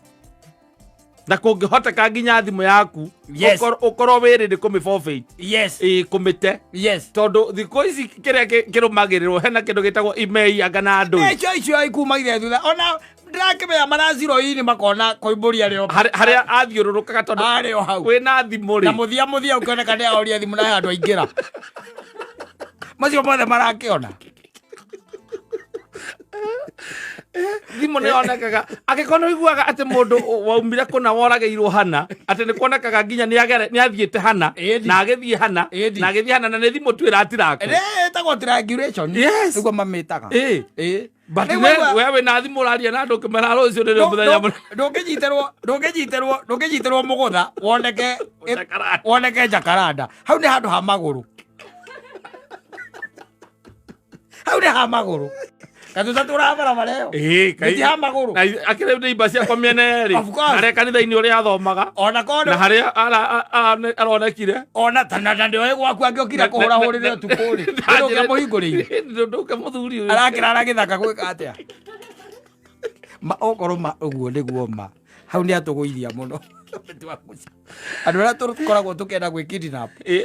na kũngĩhoteka nginya thimũ yaku Yes. ũkorwo wĩ ready kũmĩ forfeit. Yes. Ĩĩ, kũmĩte. Yes. Tondũ thikũ ici kĩrĩa kĩrũmagĩrĩrwo, hena kĩndũ gĩtagwo email anga na andũ. Icio icio ikumagia thutha, ona ndĩrakĩmenya maraziro-inĩ makona koimbũri arĩ o Harĩa athiũrũrũkaga tondũ arĩ o hau. Wĩna thimũ Na rĩ. mũthia mũthia ũkĩoneka nĩ aoria thimũ na he handũ aingĩra, macio mothe marakĩona. Thimũ nĩ yonekaga angĩkorwo nĩ ũiguaga atĩ mũndũ waumire kũna woragĩirwo hana, atĩ nĩ kuonekaga nginya nĩ athiĩte hana. Ĩni. Na agĩthiĩ hana. Ĩni. Na agĩthiĩ hana, na nĩ thimũ tu ĩratirakwo. Ĩtagwo triangulation. Yes. Nĩguo mamĩtaga. Ĩĩ. Ĩĩ. But Rĩu we wĩna thimũ ũraria na andũ ũkĩmera rũciũ nĩrĩo mũthenya mũnene. Ndũngĩnyitĩrwo mũgũtha woneke Jacaranda. Woneke Jacaranda. Hau nĩ handũ ha magũrũ, hau nĩ ha magũrũ gatuta tũraga barabara ĩyo. Ĩĩ, Nĩ ti ha magũrũ. Na akĩrĩ nĩ imba ciakwa mĩena yerĩ. Of course. Harĩa kanitha-inĩ ũrĩa athomaga ona korwo na harĩa aronekire. Ona tana na nĩoĩ gwaku angĩokire kũhũrahũrĩre ũtukũ rĩ, ndũngĩamũhingũrĩire. Ndũke mũthuri ũyũ. Arakĩrara gĩthaka gwĩka atĩa? Ma okorwo ma ũguo nĩguo ma hau nĩ atũgũithia mũno andũ arĩa tũkoragwo tũkĩenda gwĩ kidnap. Ĩĩ.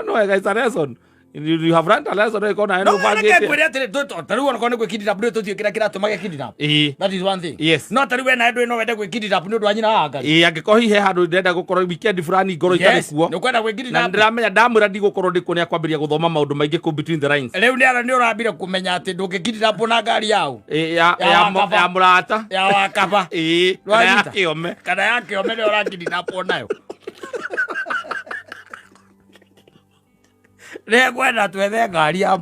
No wega, it's a lesson. You have learned a lesson, ĩkorwo nawe No nĩ reke ũbangĩte. ngwĩre atĩrĩ, ta rĩu onakorwo nĩ gwĩ kidnap ndũĩ tũtiũĩ kĩrĩa kĩratũma gĩ kidnap. Ĩĩ. That is one thing. Yes. No ta rĩu we nawe ndũĩ no wende gwĩ kidnap nĩ ũndũ wa nyina wa Ngai. Ĩĩ, angĩkorwo hihi he handũ ndĩrenda gũkorwo weekend fulani ngorwo itarĩ Yes, kuo nĩ ũkwenda gwĩ na kidnap. ndĩramenya ndamwĩra ndigũkorwo ndĩ kuo, nĩ akwambĩrĩria gũthoma maũndũ maingĩ kũu between the lines. Rĩu nĩ ara nĩ ũrambire kũmenya atĩ ndũngĩ kidnap na ngari yao. Ĩĩ, ya Ya ya wakaba. ya mũrata. Ya wakaba. Ĩĩ, kana ya Nĩwanyita? kĩome. Kana ya kĩome nĩ ũrakidnapwo nayo. Nĩngwenda twethe ngari ya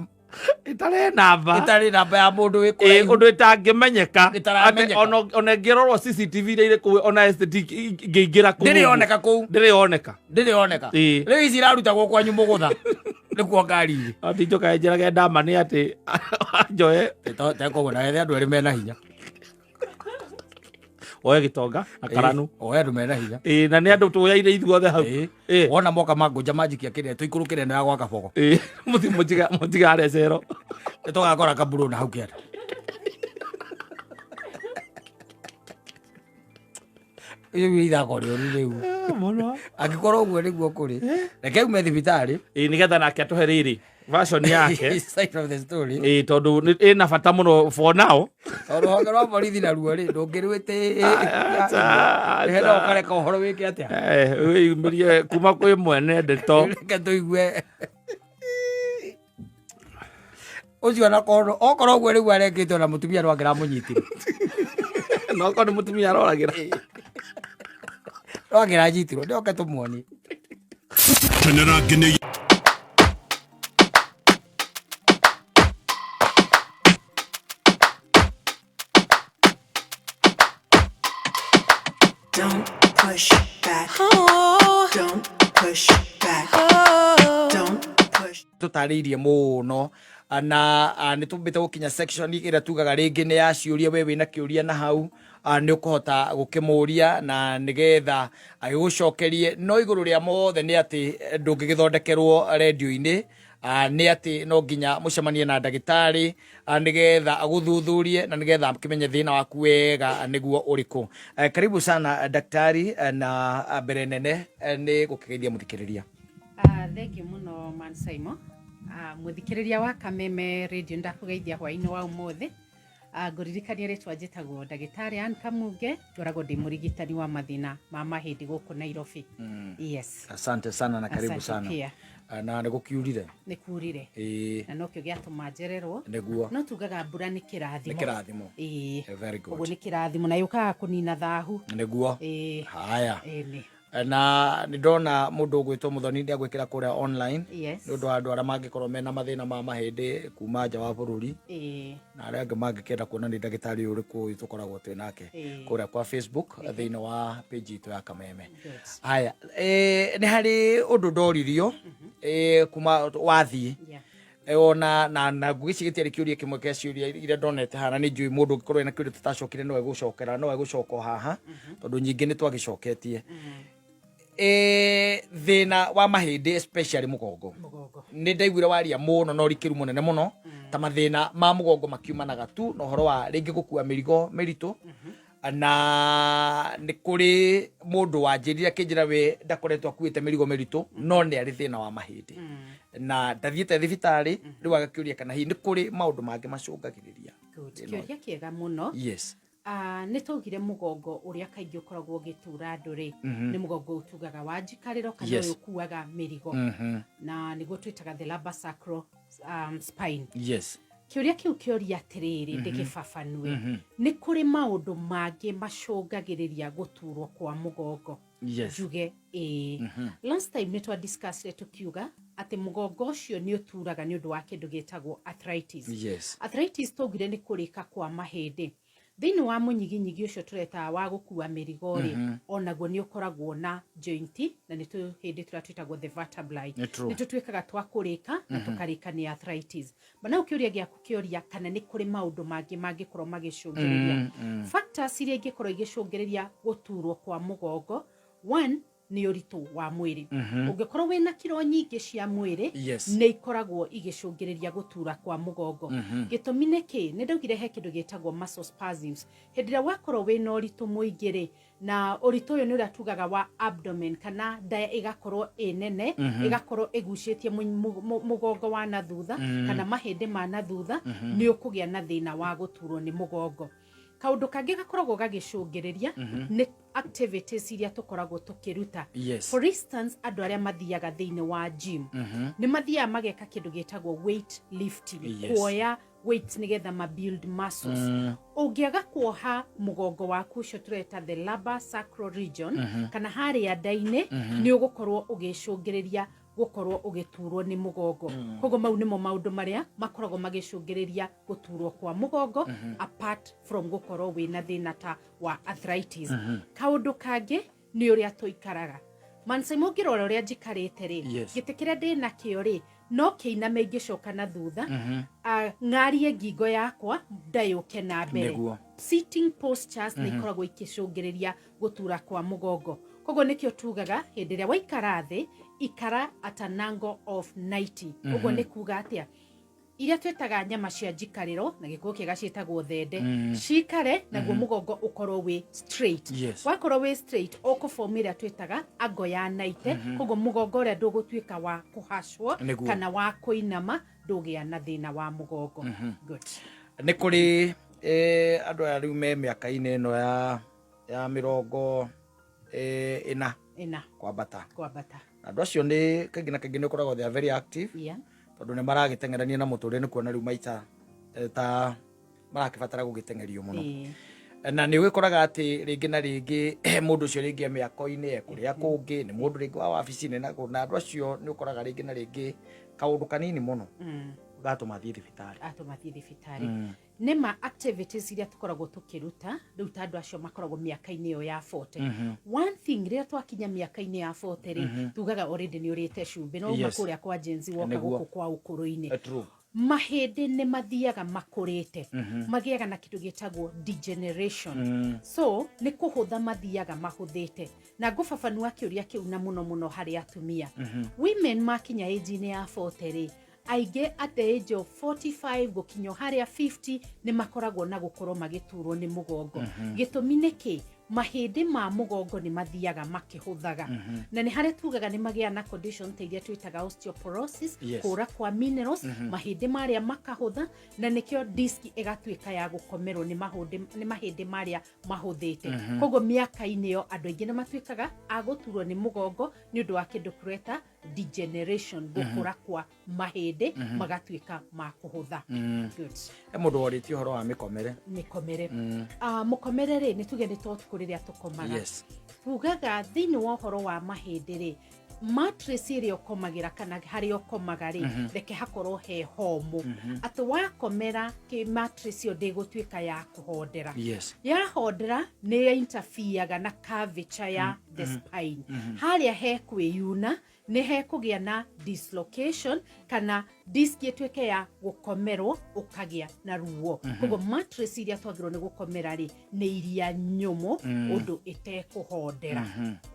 Ĩtarĩ namba. Ĩtarĩ namba ya mũndũ wĩ Ĩĩ, kũraihu. ũndũ ĩtangĩmenyeka. Ĩtaramenyeka. Atĩ ona ĩngĩrorwo CCTV iria irĩ kũu, ona ST ingĩingĩra kũu Ndĩrĩ ũguo. yoneka kũu. Ndĩrĩ yoneka. Ndĩrĩ yoneka. Ĩĩ. Rĩu ici irarutagwo kwanyu mũgũtha nĩkuo ngari irĩ. Ati njoka njĩrage ndama nĩ atĩ njoe. Tekoguo na ethe andũ erĩ mena hinya. Oe gĩtonga na karanu. Ĩĩ, oe andũ mena hinya. Ĩĩ, na nĩ andũ tũyaire ithuothe hau. Ĩĩ. Ĩĩ. Wona moka mangũnja manjikia kĩrĩa tũikũrũkĩre ĩno ya gwa Kabogo. Ĩĩ, mũthiĩ mũtige harĩa cero. Nĩ tũgakora kaburu na hau kĩanda. Rĩu ithako rĩũru rĩu. Mũno. Angĩkorwo ũguo nĩguo kũrĩ, reke ume thibitarĩ. Ĩĩ, nĩgetha nake atũhe rĩrĩ version yake. Side of the story. Ĩĩ, tondũ ĩna bata mũno for now. Tondũ rũhonge rwa borithi naruo rĩ, ndũngĩrwĩtĩ Acha, nĩgetha acha. ũkareka ũhoro wĩke atĩa. Eh, wĩyumĩrie kuma kwĩ mwene ndeto. Reke tũigue ũcio onakorwo okorwo ũguo nĩguo arekĩte, ona mũtumia no angĩramũnyitire. No korwo nĩ mũtumia aroragĩra. No angĩranyitirwo nĩoke tũmuonie. Kenera nginya Don't push back. Oh, don't push back. Oh, don't push. Tũtarĩirie mũno na nĩ tũmbĩte gũkinya section ĩrĩa tugaga rĩngĩ nĩ ya ciũria. We wĩna kĩũria na hau, nĩ ũkũhota gũkĩmũria na nĩgetha agĩgũcokerie. No igũrũ rĩa mothe nĩ atĩ ndũngĩgĩthondekerwo rendio-inĩ, nĩ atĩ no nginya mũcemanie na ndagĩtarĩ, nĩgetha agũthuthurie na nĩgetha akĩmenye thĩna waku wega nĩguo ũrĩkũ. Karibu sana daktari, na mbere nene nĩ gũkĩgeithia mũthikĩrĩria. Thengiũ mũno man Simon. Mũthikĩrĩria wa Kameme Radio, ndakũgeithia hwaĩ-inĩ wa ũmũthĩ. Ngũririkania rĩtwa njĩtagwo ndagĩtarĩ Ann Kamunge, ngoragwo ndĩ mũrigitani wa mathĩna ma mahĩndĩ gũkũ Nairobi. Yes. Asante sana na karibu Asante sana. Pia. Na nĩ gũkiurire. Nĩ kurire. Ĩĩ. Na nokĩo gĩatũma njererwo. Nĩguo. No tugaga mbura nĩ kĩrathimo. Nĩ kĩrathimo. Ĩĩ. Very good. Ũguo nĩ kĩrathimo na yũkaga kũnina thahu. Nĩguo. Ĩĩ. Haya. Ĩĩ nĩ. Na nĩ ndona mũndũ ũgwĩtwo Mũthoni nĩ agwĩkĩra kũrĩa online. Yes. Nĩ ũndũ wa andũ arĩa mangĩkorwo mena mathĩna ma mahĩndĩ kuma nja wa bũrũri. Ĩĩ. Na arĩa angĩ mangĩkĩenda kuona nĩ ndagĩtarĩ ũrĩkũ ũyũ tũkoragwo twĩ nake kũrĩa kwa Facebook thĩinĩ wa page itũ ya Kameme. Good. Haya, nĩ harĩ ũndũ ndoririo kuma wathiĩ. Yeah. Ona na ngwĩciria gĩtiarĩ kĩũria kĩmwe kĩa ciũria iria ndonete haha, na nĩ njũĩ mũndũ ũngĩkorwo ena kĩũria tũtacokire no egũcokera, no egũcoka o haha, tondũ nyingĩ nĩ twagĩcoketie. Thĩna wa mahĩndĩ especially mũgongo. Mũgongo. Nĩ ndaiguire waria mũno na ũrikĩru mũnene mũno, ta mathĩna ma mũgongo makiumanaga tu na ũhoro wa rĩngĩ gũkua mĩrigo mĩritũ. Na nĩ kũrĩ mũndũ wanjĩrire akĩnjĩra we ndakoretwo akuĩte mĩrigo mĩritũ, no nĩ arĩ thĩna wa mahĩndĩ na ndathiĩte thibitarĩ. Rĩu agakĩũria kana hihi nĩ kũrĩ maũndũ mangĩ macũngagĩrĩria. Good. Kĩũria kĩega mũno. Yes. Nĩ twaugire mũgongo ũrĩa kaingĩ ũkoragwo ũgĩtura andũ rĩ, nĩ mũgongo ũtugaga wa njikarĩro kana ũyũ ũkuaga mĩrigo, na nĩguo twĩtaga the lumbar sacral spine. Yes. Kĩũria kĩu kĩoria atĩrĩrĩ, ndĩgĩbabanue, nĩ kũrĩ maũndũ mangĩ macũngagĩrĩria gũturwo kwa mũgongo? Yes. Njuge ĩĩ. Last time nĩ twa discussire tũkiuga atĩ mũgongo ũcio nĩ ũturaga nĩ ũndũ wa kĩndũ gĩtagwo arthritis. Yes. Arthritis twaugire nĩ kũrĩka kwa mahĩndĩ thĩinĩ wa mũnyiginyigi ũcio tũretaga wa gũkua mĩrigo rĩ, onaguo nĩ ũkoragwo na joint na nĩ tũhĩndĩ tũrĩa twĩtagwo the vertebrae. Nĩ true. Nĩ tũtuĩkaga twa kũrĩka na tũkarĩka nĩ arthritis. But now kĩũria gĩaku kĩoria kana nĩ kũrĩ maũndũ mangĩ mangĩkorwo magĩcũngĩrĩria. Factors iria ingĩkorwo igĩcũngĩrĩria gũturwo kwa mũgongo, one nĩ ũritũ wa mwĩrĩ. Ũngĩkorwo wĩna kiro nyingĩ cia mwĩrĩ, nĩ ikoragwo igĩcũngĩrĩria gũtura kwa mũgongo. Gĩtũmi nĩ kĩ? Nĩ ndaugire he kĩndũ gĩtagwo muscle spasms. Hĩndĩ ĩrĩa wakorwo wĩna ũritũ mũingĩ rĩ, na ũritũ ũyũ nĩ ũrĩa tugaga wa abdomen kana nda ĩgakorwo ĩ nene, ĩgakorwo ĩgucĩtie mũgongo wa na thutha kana mahĩndĩ ma na thutha, nĩ ũkũgĩa na thĩna wa gũturwo nĩ mũgongo. Kaũndũ kangĩ gakoragwo gagĩcũngĩrĩria nĩ activities iria tũkoragwo tũkĩruta. For instance, andũ arĩa mathiaga thĩinĩ wa gym nĩ mathiaga mageka kĩndũ gĩtagwo weight lifting, kuoya weights nĩgetha ma build muscles. Ũngĩaga kuoha mũgongo waku ũcio tũreta the lumbar sacral region kana harĩa nda-inĩ, nĩ ũgũkorwo ũgĩcũngĩrĩria gũkorwo ũgĩturwo nĩ mũgongo. Koguo mau nĩmo maũndũ marĩa makoragwo magĩcũngĩrĩria gũturwo kwa mũgongo, apart from gũkorwo wĩna thĩna ta wa arthritis. Kaũndũ kangĩ nĩ ũrĩa tũikaraga. Mansaimo, ũngĩrora ũrĩa njikarĩte rĩ, gĩtĩ kĩrĩa ndĩ nakĩo rĩ, no kĩiname ingĩcoka na thutha, ng'arie ngingo yakwa ndayũke na mbere. Sitting postures nĩ ikoragwo ikĩcũngĩrĩria gũtura kwa mũgongo. Koguo nĩkĩo tugaga hĩndĩ ĩrĩa waikara thĩ, ikara at an angle of 90. Ũguo nĩ kuga atĩa? Iria twĩtaga nyama cia njikarĩro na gĩkũyũ kĩega ciĩtagwo thende, cikare naguo mũgongo ũkorwo wĩ straight. Wakorwo wĩ straight, ũkũform ĩrĩa twĩtaga angle ya 90. Koguo mũgongo ũrĩa ndũgũtuĩka wa kũhacwo kana wa kũinama, ndũgĩa na thĩna wa mũgongo. Good. Nĩ kũrĩ andũ aya rĩu me mĩaka-inĩ ĩno ya 40 Ĩna kwambata. Kwambata. Na andũ acio nĩ kaingĩ na kaingĩ nĩ ũkoragwo they are very active, tondũ nĩ maragĩteng'erania na mũtũrĩre, nĩ kuona rĩu maita ta marakĩbatara gũgĩteng'erio mũno. Na nĩ ũgĩkoraga atĩ rĩngĩ na rĩngĩ mũndũ ũcio rĩngĩ e mĩako-inĩ, e kũrĩa kũngĩ, nĩ mũndũ rĩngĩ wa wabici-inĩ, na andũ acio nĩ ũkoraga rĩngĩ na rĩngĩ kaũndũ kanini mũno gatũma athiĩ thibitarĩ. Atũma thiĩ thibitarĩ. Nĩ ma activities iria tũkoragwo tũkĩruta rĩu ta andũ acio makoragwo mĩaka-inĩ ĩyo ya 40. One thing, rĩrĩa twakinya mĩaka-inĩ ya 40 rĩ, tugaga already nĩ ũrĩte cumbĩ no uma kũrĩa kwa Gen Z woka gũkũ kwa ũkũrũ-inĩ. True. Mahĩndĩ nĩ mathiaga makũrĩte, magĩaga na kĩndũ gĩtagwo degeneration, so nĩ kũhũtha mathiaga mahũthĩte. Na ngũbabanua kĩũria kĩu na mũno mũno harĩ atumia. Women makinya age-inĩ ya 40 rĩ, aingĩ at the age of 45 gũkinya harĩa 50 nĩ makoragwo na gũkorwo magĩturwo nĩ mũgongo. Gĩtũmi nĩ kĩ? Mahĩndĩ ma mũgongo nĩ mathiaga makĩhũthaga, na nĩ harĩa tugaga nĩ magĩa na condition ta iria twĩtaga osteoporosis, kũra kwa minerals, mahĩndĩ marĩa makahũtha, na nĩkĩo disc ĩgatuĩka ya gũkomerwo nĩ mahĩndĩ marĩa mahũthĩte. Koguo mĩaka-inĩ ĩyo andũ aingĩ nĩ matuĩkaga a gũturwo nĩ mũgongo nĩ ũndũ wa kĩndũ kũreta Degeneration, gũkũra kwa mahĩndĩ magatuĩka ma kũhũtha. Good. He mũndũ worĩtie ũhoro wa mĩkomere. Mĩkomere. Ah, mũkomere rĩ, nĩ tuge nĩ ta ũtukũ rĩrĩa tũkomaga. Tugaga thĩinĩ wa ũhoro wa mahĩndĩ rĩ, mattress ĩrĩa ũkomagĩra kana harĩa ũkomaga rĩ, reke hakorwo he homũ, atĩ wakomera kĩ mattress ĩyo ndĩgũtuĩka ya kũhondera. Yahondera nĩ interfereaga na curvature ya the spine. Harĩa he kwĩyuna nĩ hekũgĩa na dislocation kana disc ĩtuĩke ya gũkomerwo, ũkagĩa na ruo. Koguo mattress iria twagĩrĩirwo nĩ gũkomera rĩ, nĩ iria nyũmũ ũndũ ĩtekũhondera.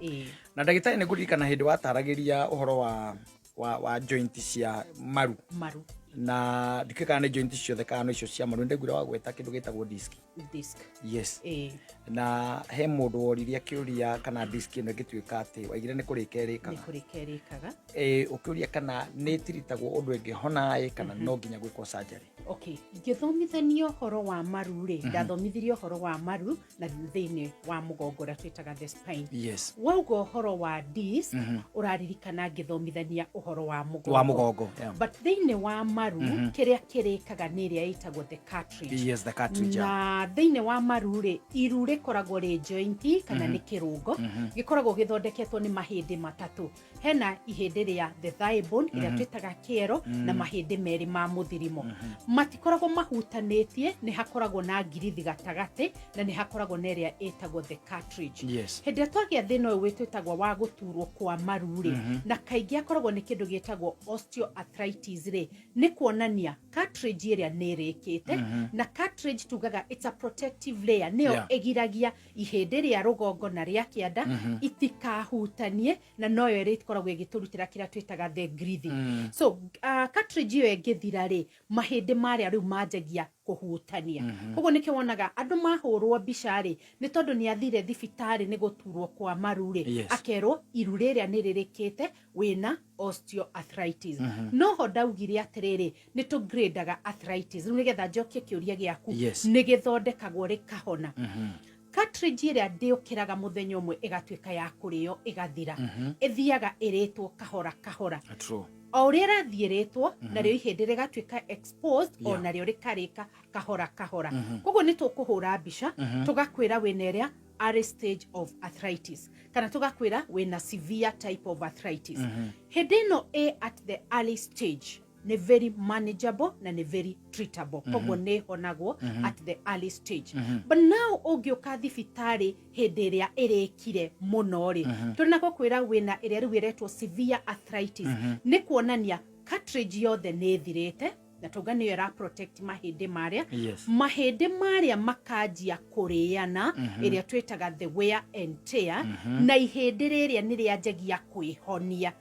Ĩĩ. Na ndagĩtarĩ, nĩ ngũririkana hĩndĩ wataragĩria ũhoro wa joint cia maru. Maru. Na ndikĩũĩ kana nĩ joint ciothe kana no icio cia maru. Nĩ wagweta kĩndũ gĩtagwo disc. Disc. Yes. Ĩĩ. Na he mũndũ woririe kĩũria kana disc ĩno ĩngĩtuĩka atĩ waigire nĩ kũrĩka nĩ ĩrĩkaga. Kũrĩka ĩrĩkaga. Ĩ, ũkĩũria kana nĩ ĩtiritagwo ũndũ ĩngĩhona ĩ kana no nginya gwĩkwo surgery. Okay, ngĩthomithania ũhoro wa maru rĩ, ndathomithirie ũhoro wa maru na thĩinĩ wa mũgongo ũrĩa twĩtaga the spine. Wauga ũhoro wa disc, ũraririkana ngĩthomithania ũhoro wa mũgongo. Wa mũgongo, yeah. But thĩinĩ wa maru, kĩrĩa kĩrĩkaga nĩ ĩrĩa ĩtagwo the cartridge. Yes, the cartridge, yeah. Na thĩinĩ wa maru rĩ, iru rĩkoragwo rĩ joint kana nĩ kĩrũngo gĩkoragwo gĩthondeketwo nĩ mahĩndĩ matatũ. Hena ihĩndĩ rĩa the thigh bone ĩrĩa twĩtaga kĩero na mahĩndĩ merĩ ma mũthirimo. Matikoragwo mahutanĩtie, nĩ hakoragwo na ngirithi gatagatĩ na nĩ hakoragwo na ĩrĩa ĩtagwo the cartridge. Hĩndĩ ĩrĩa twagĩa thĩna ũyũ wĩtwĩtagwo wa gũturwo kwa maru rĩ, na kaingĩ akoragwo nĩ kĩndũ gĩtagwo osteoarthritis rĩ, nĩ kuonania cartridge ĩrĩa nĩ ĩrĩkĩte. Na cartridge tugaga it's a protective layer, nĩyo ĩgiragia ihĩndĩ rĩa rũgongo na rĩa kĩanda itikahutanie, na noyo ĩrĩa ĩkoragwo ĩgĩtũrutĩra kĩrĩa twĩtaga the grithi. So cartridge ĩyo ĩngĩthira rĩ, mahĩndĩ marĩa rĩu manjagia kũhutania. Koguo nĩkĩo wonaga andũ mahũrwo mbica rĩ, nĩ tondũ nĩ athire thibitarĩ nĩ gũturwo kwa maru rĩ, akerwo iru rĩrĩa nĩ rĩrĩkĩte, wĩna osteoarthritis. No ho ndaugire atĩrĩrĩ, nĩ tũgradaga arthritis. Rĩu nĩgetha njokie kĩũria gĩaku, nĩ gĩthondekagwo rĩkahona. Cartridge ĩrĩa ndĩũkĩraga mũthenya ũmwe ĩgatuĩka ya kũrĩo ĩgathira, ĩthiaga ĩrĩtwo kahora kahora. O ũrĩa ĩrathiĩ ĩrĩtwo, narĩo ihĩndĩ rĩgatuĩka exposed, o narĩo rĩkarĩka kahora kahora. Koguo nĩ tũkũhũra mbica, tũgakwĩra wĩna ĩrĩa early stage of arthritis kana tũgakwĩra wĩna severe type of arthritis. Hĩndĩ ĩno ĩ at the early stage nĩ very manageable na nĩ very treatable, koguo nĩ ĩhonagwo at the early stage. But now ũngĩũka thibitarĩ hĩndĩ ĩrĩa ĩrĩkire mũno rĩ, tũrĩ na gũkwĩra wĩna ĩrĩa rĩu ĩretwo severe arthritis, nĩ kuonania cartridge yothe nĩ ĩthirĩte, na tauga nĩyo ĩra protect mahĩndĩ marĩa. Mahĩndĩ marĩa makanjia kũrĩana, ĩrĩa twĩtaga the wear and tear, na ihĩndĩ rĩrĩa nĩ rĩanjagia kwĩhonia.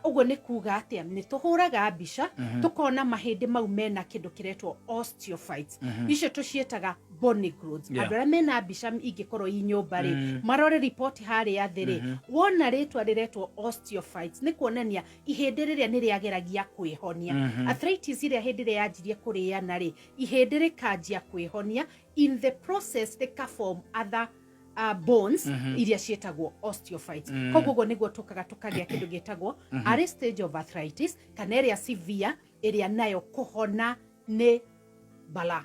Ũguo nĩ kuga atĩa? Nĩ tũhũraga mbica tũkona mahĩndĩ mau mena kĩndũ kĩretwo osteophytes. Icio tũciĩtaga bony growths. Andũ arĩa mena mbica ingĩkorwo i nyũmba rĩ, marore riboti harĩa thĩ rĩ, wona rĩtwa rĩretwo osteophytes, nĩ kuonania ihĩndĩ rĩrĩa nĩ rĩageragia kwĩhonia. Arthritis ĩrĩa hĩndĩ ĩrĩa yanjirie kũrĩana rĩ, ihĩndĩ rĩkanjia kwĩhonia, in the process rĩka form other bones iria ciĩtagwo osteophytes. Koguo ũguo nĩguo tũkaga tũkagĩa kĩndũ gĩtagwo early stage of arthritis kana ĩrĩa severe, ĩrĩa nayo kũhona nĩ bala.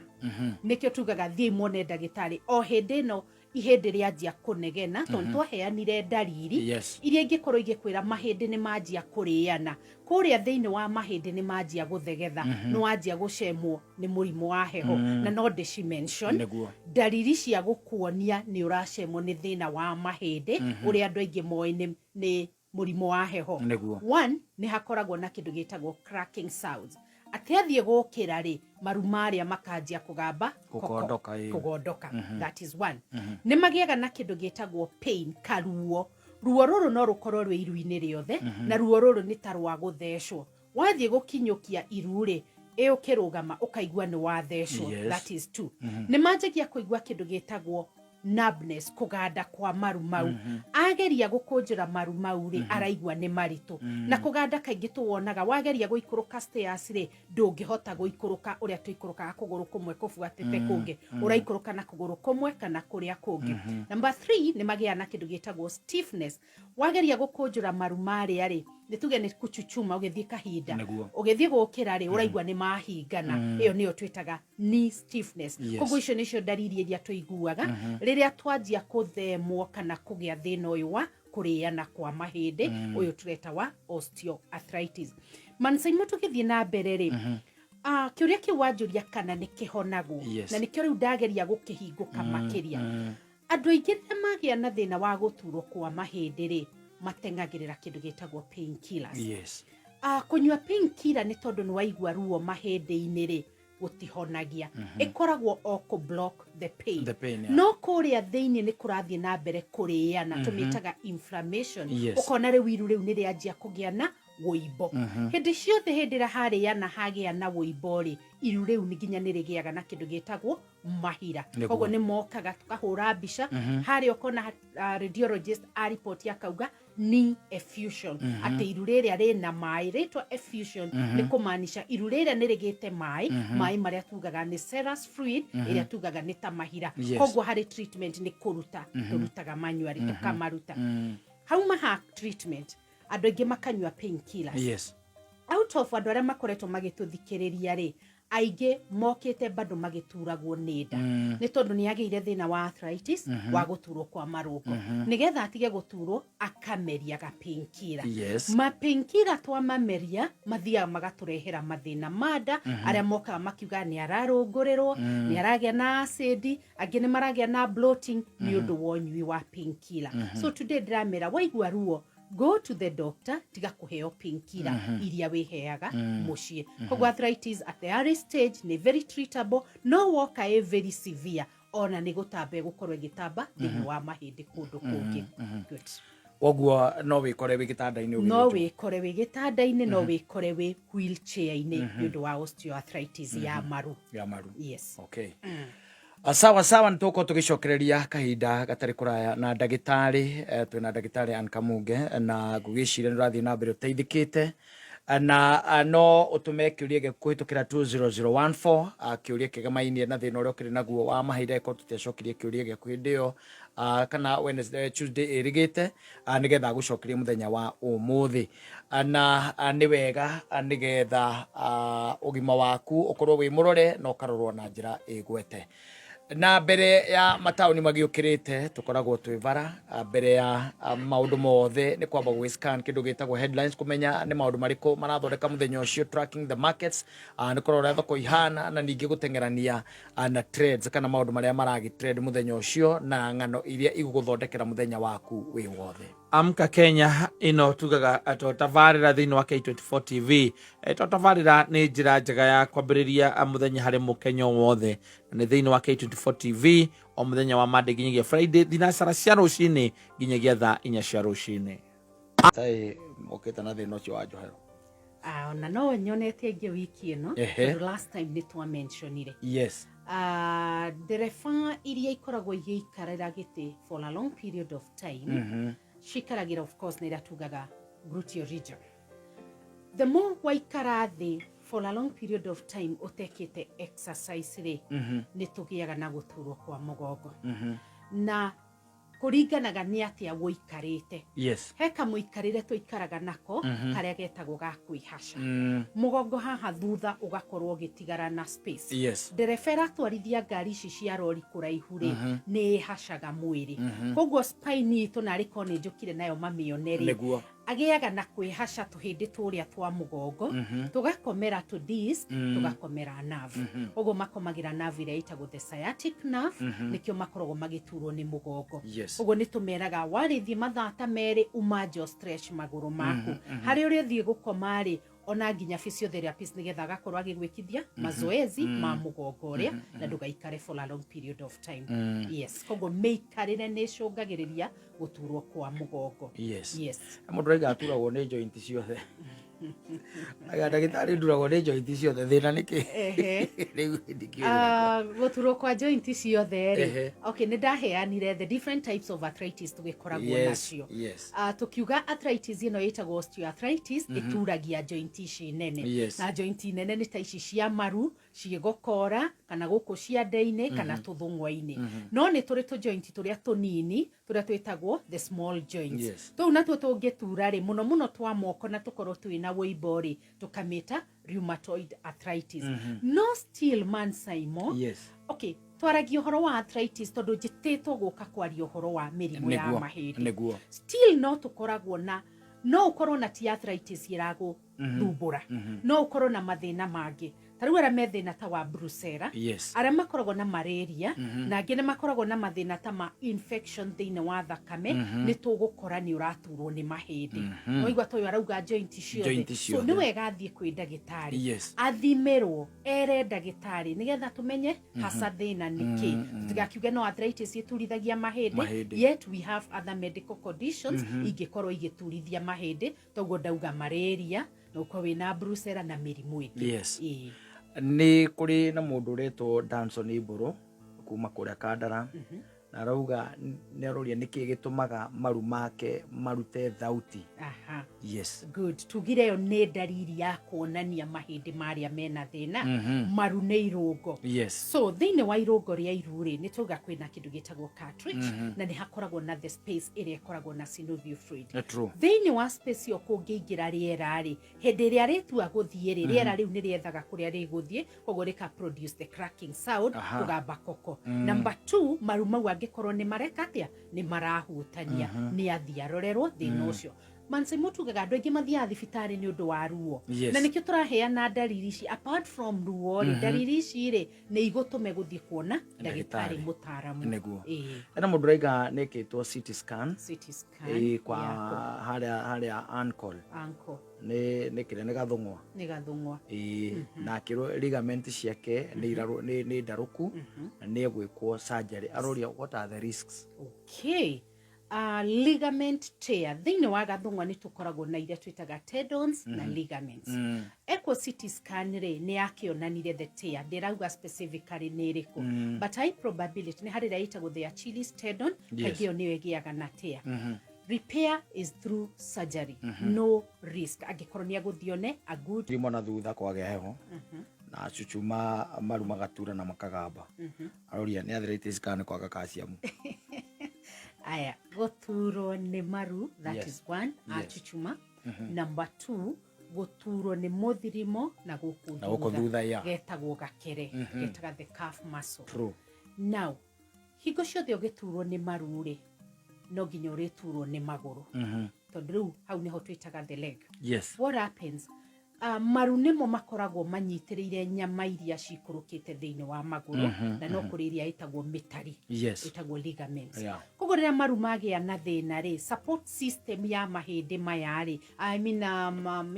Nĩkĩo tugaga thiĩ muone ndagĩtarĩ o hĩndĩ ĩno ihĩndĩ rĩanjia kũnegena, tondũ twaheanire ndariri iria ingĩkorwo igĩkwĩra mahĩndĩ nĩ manjia kũrĩana kũrĩa thĩinĩ wa mahĩndĩ, nĩ manjia gũthegetha, nĩ wanjia gũcemwo nĩ mũrimũ wa heho, na no ndĩci mention. Ndariri cia gũkuonia nĩ ũracemwo nĩ thĩna wa mahĩndĩ ũrĩa andũ aingĩ moĩ nĩ mũrimũ wa heho. One, nĩ hakoragwo na kĩndũ gĩtagwo cracking sounds, atĩ athiĩ gũkĩra rĩ, maru marĩa makanjia kũgamba. Kũgondoka, ĩĩ. Kũgondoka, that is one. Nĩ magĩaga na kĩndũ gĩtagwo pain, karuo. Ruo rũrũ no rũkorwo rwĩ iru-inĩ rĩothe, na ruo rũrũ nĩ ta rwa gũthecwo. Wathiĩ gũkinyũkia iru rĩ, ĩ ũkĩrũgama ũkaigua nĩ wathecwo. That is two. Nĩ manjagia kũigua kĩndũ gĩtagwo numbness, kũganda kwa maru mau. Ageria gũkũnjũra maru mau rĩ, araigua nĩ maritũ. Na kũganda kaingĩ tũwonaga wageria gũikũrũka stairs rĩ, ndũngĩhota gũikũrũka ũrĩa tũikũrũkaga kũgũrũ kũmwe kũbuatĩte kũngĩ, ũraikũrũka na kũgũrũ kũmwe kana kũrĩa kũngĩ. Number three, nĩ magĩaga na kĩndũ gĩtagwo stiffness. Wageria gũkũnjũra maru marĩa rĩ, Nĩ tuge nĩ kuchuchuma, ũgĩthiĩ kahinda, Nĩguo. Ũgĩthiĩ gũkĩra rĩ, ũraigua nĩ mahingana. Ĩyo nĩyo twĩtaga knee stiffness. Koguo icio nĩcio ndariri iria tũiguaga rĩrĩa twanjia kũthemwo kana kũgĩa thĩna ũyũ wa kũrĩana kwa mahĩndĩ, ũyũ tũreta wa osteoarthritis. Mansaimo, tũgĩthiĩ na mbere rĩ, kĩũria kĩu wanjũria kana nĩ kĩhonagwo, na nĩkĩo rĩu ndageria gũkĩhingũka makĩria. Andũ aingĩ rĩrĩa magĩa na thĩna wa gũturwo kwa mahĩndĩ rĩ, mateng'agĩrĩra kĩndũ gĩtagwo painkillers. Kũnyua painkiller nĩ tondũ nĩ waigua ruo mahĩndĩ-inĩ rĩ, gũtihonagia. Ĩkoragwo o kũ block the pain. The pain, yeah. No kũrĩa thĩinĩ nĩ kũrathiĩ na mbere kũrĩana, tũmĩtaga inflammation. Ũkona rĩu iru rĩu nĩ rĩanjia kũgĩa na wũimbo. Hĩndĩ ciothe, hĩndĩ ĩrĩa harĩana hagĩa na wũimbo rĩ, iru rĩu nĩ nginya nĩ rĩgĩaga na kĩndũ gĩtagwo mahira. Koguo nĩ mokaga tũkahũra mbica harĩa, ũkona radiologist aripoti akauga knee effusion, atĩ iru rĩrĩa rĩna maĩ. Rĩtwa effusion nĩ kũmaanisha iru rĩrĩa nĩ rĩgĩte maĩ, maĩ marĩa tugaga nĩ serous fluid, ĩrĩa tugaga nĩ ta mahira. Koguo harĩ treatment nĩ kũruta tũrutaga manually, tũkamaruta. Hauma ha treatment, andũ aingĩ makanyua painkillers. Out of andũ arĩa makoretwo magĩtũthikĩrĩria rĩ, aingĩ mokĩte bado magĩturagwo nĩ nda, nĩ tondũ nĩ agĩire thĩna wa arthritis, wa gũturwo kwa marũngo. Nĩgetha atige gũturwo, akameria ga painkiller. Ma painkiller twamameria mathiaga magatũrehera mathĩna ma nda, arĩa mokaga makiuga nĩ ararũngũrĩrwo, nĩ aragĩa na acid, angĩ nĩ maragĩa na bloating nĩ ũndũ wa ũnyui wa painkiller. So today ndĩramera, waigua ruo, go to the doctor, tiga kũheo painkiller iria wĩheaga mũciĩ. Koguo arthritis at the early stage nĩ very treatable, no woka ĩ very severe, ona nĩ gũtamba ĩgũkorwo ĩgĩtamba thĩinĩ wa mahĩndĩ kũndũ kũngĩ. Good. Koguo no wĩkore wĩ gĩtanda-inĩ No ũgĩthĩnjwo. Wĩkore wĩ gĩtanda-inĩ, no wĩkore wĩ wheelchair-inĩ nĩ ũndũ wa osteoarthritis ya maru. Ya maru. Yes. Okay. Sawa sawa, nĩ tũgũkorwo tũgĩcokereria kahinda gatarĩ kũraya na ndagĩtarĩ. Twĩna ndagĩtarĩ Ann Kamunge, na ngũgĩciria nĩ ũrathiĩ na mbere ũteithĩkĩte. Na no ũtũme kĩũria gĩaku kũhĩtũkĩra 20014, kĩũria kĩgemainie na thĩna ũrĩa ũkĩrĩ naguo wa mahinda, ĩkorwo tũtiacokirie kĩũria gĩaku hĩndĩ ĩyo, kana Wednesday, Tuesday ĩrĩgĩte, nĩgetha agũcokerie mũthenya wa ũmũthĩ. Na nĩ wega, nĩgetha ũgima waku ũkorwo wĩ mũrore na ũkarorwo na njĩra ĩgwete. Na mbere ya mataũni magĩũkĩrĩte, tũkoragwo twĩ bara. Mbere ya maũndũ mothe nĩ kwamba gwĩ scan kĩndũ gĩtagwo headlines, kũmenya nĩ maũndũ marĩkũ marathondeka mũthenya ũcio, tracking the markets, nĩ kũrora ũrĩa thoko ihana, na ningĩ gũteng'erania na trends kana maũndũ marĩa maragĩ trend mũthenya ũcio, na ng'ano iria igũgũthondekera mũthenya waku wĩ wothe. Amka Kenya ĩno tugaga to tabarĩra thĩinĩ wa K24 TV. To tabarĩra nĩ njĩra njega ya kwambĩrĩria mũthenya harĩ mũkenya o wothe, na nĩ thĩinĩ wa K24 TV o mũthenya wa Monday nginyagia Friday, thinacara cia rũcinĩ nginyagia thaa 4 cia rũcinĩ. Tai mokĩte na thĩna ũcio wa njohero. Ah, ona no nyonete aingĩ wiki ĩno, tondũ last time nĩ twamentionire. Ndereba iria ikoragwo igĩikarĩra gĩtĩ for a long period of time, cikaragĩra of course na iria tugaga gluteal region. The more waikara thĩ for a long period of time ũtekĩte exercise rĩ, nĩ tũgĩaga na gũturwo kwa mũgongo, na kũringanaga nĩ atĩa wũikarĩte. He kamũikarĩre tũikaraga nako karĩa getagwo ga kwĩhaca mũgongo haha thutha, ũgakorwo ũgĩtigara na space. Ndereba ĩratwarithia ngari ici cia rori kũraihu rĩ, nĩ ĩhacaga mwĩrĩ, koguo spine itũ, narĩ korwo nĩ njũkire nayo mamĩone rĩ, agĩaga na kwĩhaca tũhĩndĩ tũrĩa twa mũgongo, tũgakomera tũ disc, tũgakomera nerve. Ũguo makomagĩra nerve ĩrĩa ĩtagwo the sciatic nerve, nĩkĩo makoragwo magĩturwo nĩ mũgongo. Ũguo nĩ tũmeraga warĩthiĩ mathaa ta 2, uma nja, stretch magũrũ maku. Harĩ ũrĩa ũthiĩ gũkoma rĩ, ona nginya physiotherapist nĩgetha agakorwo agĩgwĩkithia mazoezi ma mũgongo ũrĩa, na ndũgaikare for a long period of time. Yes, koguo mĩikarĩre nĩ ĩcũngagĩrĩria gũturwo kwa mũgongo. Mũndũ raiga aturagwo nĩ joint ciothe. Aiga, "Ndagĩtarĩ, nduragwo nĩ joint ciothe, thĩna nĩ kĩ?" Rĩu ndikĩũĩ. Ah, gũturwo kwa joint ciothe rĩ, okay, nĩ ndaheanire the different types of arthritis tũgĩkoragwo nacio. Tukiuga arthritis ĩno ĩtagwo osteoarthritis, ĩturagia joint ici nene. Na joint nene nĩ ta ici cia maru, Ciĩgokora kana gũkũ ciande-inĩ kana tũthũng'wa-inĩ. No nĩ tũrĩ tũ joint tũrĩa tũnini tũrĩa twĩtagwo the small joints. Tũu natuo tũngĩtura rĩ, mũno mũno twa moko, na tũkorwo twĩna wũimbo rĩ, tũkamĩta rheumatoid arthritis. No still, man Simon, okay, twaragia ũhoro wa arthritis tondũ njĩtĩtwo gũka kwaria ũhoro wa mĩrimũ ya mahĩndĩ. Still no tũkoragwo na, no ũkorwo na ti arthritis ĩragũthumbũra, no ũkorwo na mathĩna mangĩ, ta rĩu arĩa me thĩna ta wa brucella, arĩa makoragwo na malaria, na angĩ nĩ makoragwo na mathĩna ta ma infection thĩinĩ wa thakame, nĩ tũgũkora nĩ ũraturwo nĩ mahĩndĩ. Waigua ta ũyũ arauga joint ciothe. Joint So ciothe. nĩ wega athiĩ kwĩ ndagĩtarĩ, athimĩrwo, ere ndagĩtarĩ, nĩgetha tũmenye hasa thĩna nĩ kĩ, tũtigakiuge no arthritis ĩturithagia mahĩndĩ. Mahĩndĩ. Yet we have other medical conditions ingĩkorwo igĩturithia mahĩndĩ, toguo ndauga malaria, na ũkorwo wĩna brucella na mĩrimũ ĩngĩ. Ĩĩ. Nĩ kũrĩ na mũndũ ũretwo Danson Ibũrũ kuma kũrĩa Kandara, na arauga nĩ aroria nĩkĩ gĩtũmaga maru make marute thauti. Good, tugire ĩyo nĩ ndariri ya kuonania mahĩndĩ marĩa mena thĩna. Maru nĩ irũngo. So thĩinĩ wa irũngo rĩa iru rĩ, nĩ tauga kwĩna kĩndũ gĩtagwo cartilage, na nĩ hakoragwo na the space ĩrĩa ĩkoragwo na synovial fluid. Thĩinĩ wa space ĩyo kũngĩingĩra rĩera rĩ, hĩndĩ ĩrĩa rĩtua gũthiĩ rĩ, rĩera rĩu nĩ rĩethaga kũrĩa rĩgũthiĩ, koguo rĩka produce the cracking sound, kũgamba koko. Number two, maru mau angĩkorwo nĩ mareka atĩa, nĩ marahutania, nĩ athiĩ arorerwo thĩna ũcio. Manse tugaga andũ aingĩ mathiaga thibitarĩ nĩ ũndũ wa ruo. Na nĩkĩo tũraheana ndariri ici. Apart from ruo rĩ, ndariri ici rĩ, nĩ igũtũme gũthiĩ kuona ndagĩtarĩ mũtaaramu. Ĩĩ. Ena mũndũ ũraiga nĩ ĩkĩtwo CT scan. CT scan Ĩĩ, kwa yakũ? harĩa ankle. Ankle. Nĩ kĩrĩa nĩ gathũng'wa. Nĩ gathũng'wa. Ĩĩ, na akĩrwo ligament ciake nĩ ndarũku na nĩ egwĩkwo surgery. Aroria what are the risks? Okay, ligament tear thĩinĩ wa gathũng'wa, nĩ tũkoragwo na iria twĩtaga tendons na ligaments. Ekwo CT scan rĩ, nĩ yakĩonanire the tear, ndĩrauga specifically nĩ ĩrĩkũ, but high probability nĩ harĩ ĩrĩa ĩtagwo the Achilles tendon. Kaingĩ ĩyo nĩyo ĩgĩaga na tear. Repair is through surgery, no risk angĩkorwo nĩ agũthiĩ one a good Rimwe na thutha kwagĩa heho na cucuma, maru magatura na makagamba. Aroria nĩ arthritis kana nĩ kwaga calcium? Aya, gũturwo nĩ maru, that is one, achuchuma. Number two, gũturwo nĩ mũthirimo na gũkũ Na gũkũ thutha, yeah. Getagwo gakere, getaga the calf muscle. Now hingo ciothe ũgĩturwo nĩ maru rĩ, no nginya ũrĩturwo nĩ magũrũ, tondũ rĩu hau nĩho twĩtaga the leg. What happens, maru nĩmo makoragwo manyitĩrĩire nyama iria cikũrũkĩte thĩinĩ wa magũrũ, na no kũrĩ iria ĩtagwo mĩtari, ĩtagwo ligaments. Koguo rĩrĩa maru magĩa na thĩna rĩ, support system ya mahĩndĩ maya rĩ, I mean,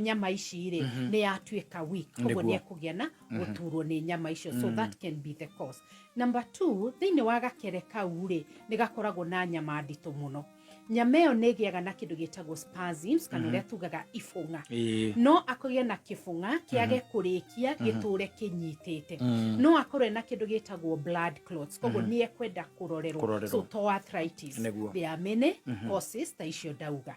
nyama ici rĩ, nĩ yatuĩka weak, koguo nĩ ekũgĩa na gũturwo nĩ nyama icio. So that can be the cause. Number two, thĩinĩ wa gakere kau rĩ, nĩ gakoragwo na nyama nditũ mũno. Nyama ĩyo nĩ ĩgĩaga na kĩndũ gĩtagwo spasms, kana ũrĩa tugaga ibũng'a. No akũgĩe na kĩbũng'a kĩage kũrĩkia, gĩtũre kĩnyitĩte. No akorwo na kĩndũ gĩtagwo blood clots, koguo nĩ ekwenda kũrorerwo. Kũrorerwo. So to arthritis, there are many causes ta icio ndauga,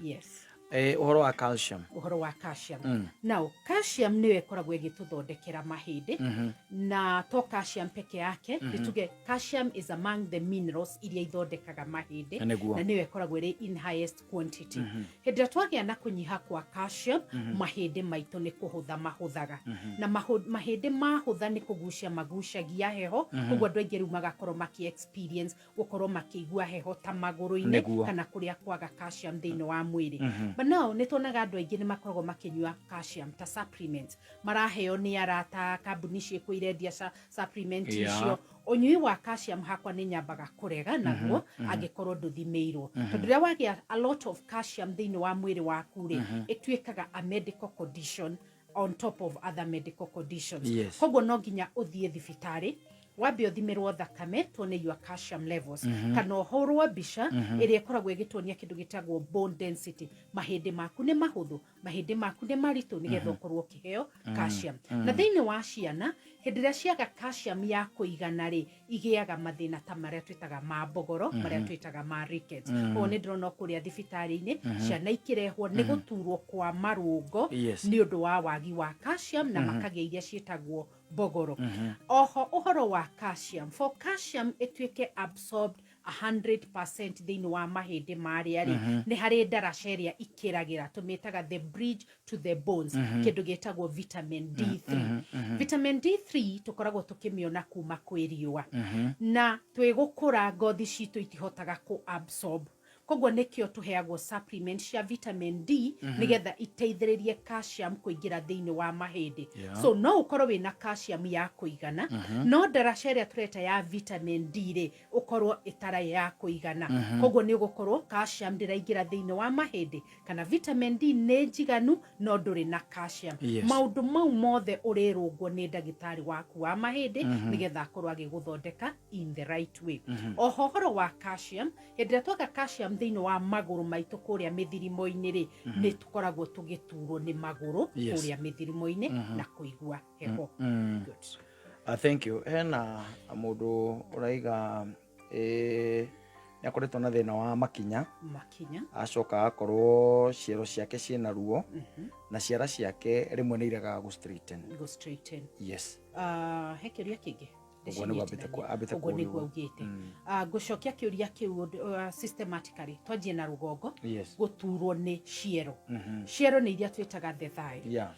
yes. Ũhoro wa calcium. Ũhoro wa calcium. Now calcium nĩyo ĩkoragwo ĩgĩtũthondekera mahĩndĩ, na to calcium peke yake. Nĩ tuge calcium is among the minerals iria ithondekaga mahĩndĩ, na nĩyo ĩkoragwo ĩrĩ in highest quantity. Hĩndĩ ĩrĩa twagĩa na kũnyiha kwa calcium, mahĩndĩ maitũ nĩ kũhũtha mahũthaga, na mahĩndĩ mahũtha nĩ kũgucia magucagia heho. Koguo andũ aingĩ rĩu magakorwo makĩ experience gũkorwo makĩigua heho ta magũrũ-inĩ, kana kũrĩa kwaga calcium thĩinĩ wa mwĩrĩ. But now nĩ tuonaga andũ aingĩ nĩ makoragwo makĩnyua calcium ta supplement, maraheo nĩ arata, kambuni ciĩkũ irendia supplement icio. Ũnyui wa calcium hakwa nĩ nyambaga kũrega naguo angĩkorwo ndũthimĩirwo, tondũ rĩrĩa wagĩa a lot of calcium thĩinĩ wa mwĩrĩ waku rĩ, ĩtuĩkaga a medical condition on top of other medical conditions. Koguo no nginya ũthiĩ thibitarĩ, wambe ũthimĩrwo thakame tuone your calcium levels, kana ũhũrwo mbica ĩrĩa ĩkoragwo ĩgĩtuonia kĩndũ gĩtagwo bone density, mahĩndĩ maku nĩ mahũthũ. Mahĩndĩ maku nĩ maritũ, nĩgetha ũkorwo ũkĩheo calcium. Na thĩinĩ wa ciana, hĩndĩ ĩrĩa ciaga calcium ya kũigana rĩ, igĩaga mathĩna ta marĩa twĩtaga ma mbogoro, marĩa twĩtaga ma rickets. Koguo nĩ ndĩrona kũrĩa thibitarĩ-inĩ ciana ikĩrehwo nĩ gũturwo kwa marũngo nĩ ũndũ wa wagi wa calcium, na makagĩa iria ciĩtagwo mbogoro. Oho ũhoro wa calcium, for calcium ĩtuĩke absorbed 100% thĩinĩ wa mahĩndĩ marĩa rĩ, nĩ harĩ ndaraca ĩrĩa ikĩragĩra, tũmĩtaga the bridge to the bones, kĩndũ gĩtagwo vitamin D3. Vitamin D3 tũkoragwo tũkĩmĩona kuma kwĩ riũa, na twĩgũkũra ngothi citũ itihotaga kũ absorb. Koguo nĩkĩo tũheagwo supplement cia vitamin D, nĩgetha iteithĩrĩrie calcium kũingĩra thĩinĩ wa mahĩndĩ. So no ũkorwo wĩna calcium ya kũigana, no ndaraca ĩrĩa tũreta ya vitamin D rĩ, ũkorwo ĩtarĩ ya kũigana. Koguo nĩ ũgũkorwo calcium ndĩraingĩra thĩinĩ wa mahĩndĩ, kana vitamin D nĩ njiganu no ndũrĩ na calcium. Maũndũ mau mothe ũrĩrũngwo nĩ ndagĩtarĩ waku wa mahĩndĩ, nĩgetha akorwo agĩgũthondeka in the right way. Oho ũhoro wa calcium, hĩndĩ ĩrĩa twaga calcium thĩinĩ wa magũrũ maitũ kũrĩa mĩthirimo-inĩ rĩ, nĩ tũkoragwo tũgĩturwo nĩ magũrũ kũrĩa mĩthirimo-inĩ na kũigua heho. Good. Thank you. Hena mũndũ ũraiga nĩ akoretwo na thĩna wa makinya. Makinya. Acoka agakorwo ciero ciake ciĩna ruo, na ciara ciake rĩmwe nĩ iregaga gũ straighten. Go straighten. Yes. He kĩũria kĩngĩ? Ũguo nĩguo ambĩte Ũguo nĩguo kũũrio. Augĩte. Ngũcokia kĩũria kĩu systematically. Twanjie na rũgongo. Gũturwo nĩ ciero. Ciero nĩ iria twĩtaga the thigh.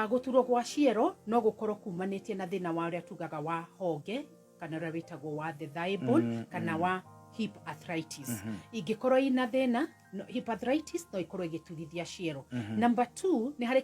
Gũturwo gwa ciero no gũkorwo kumanĩtie na thĩna wa ũrĩa tugaga wa honge, kana ũrĩa wĩtagwo wa the thigh bone, kana wa hip arthritis. Ingĩkorwo ina thĩna no, hip arthritis no ĩkorwo ĩgĩturithia ciero. Number 2, nĩ harĩ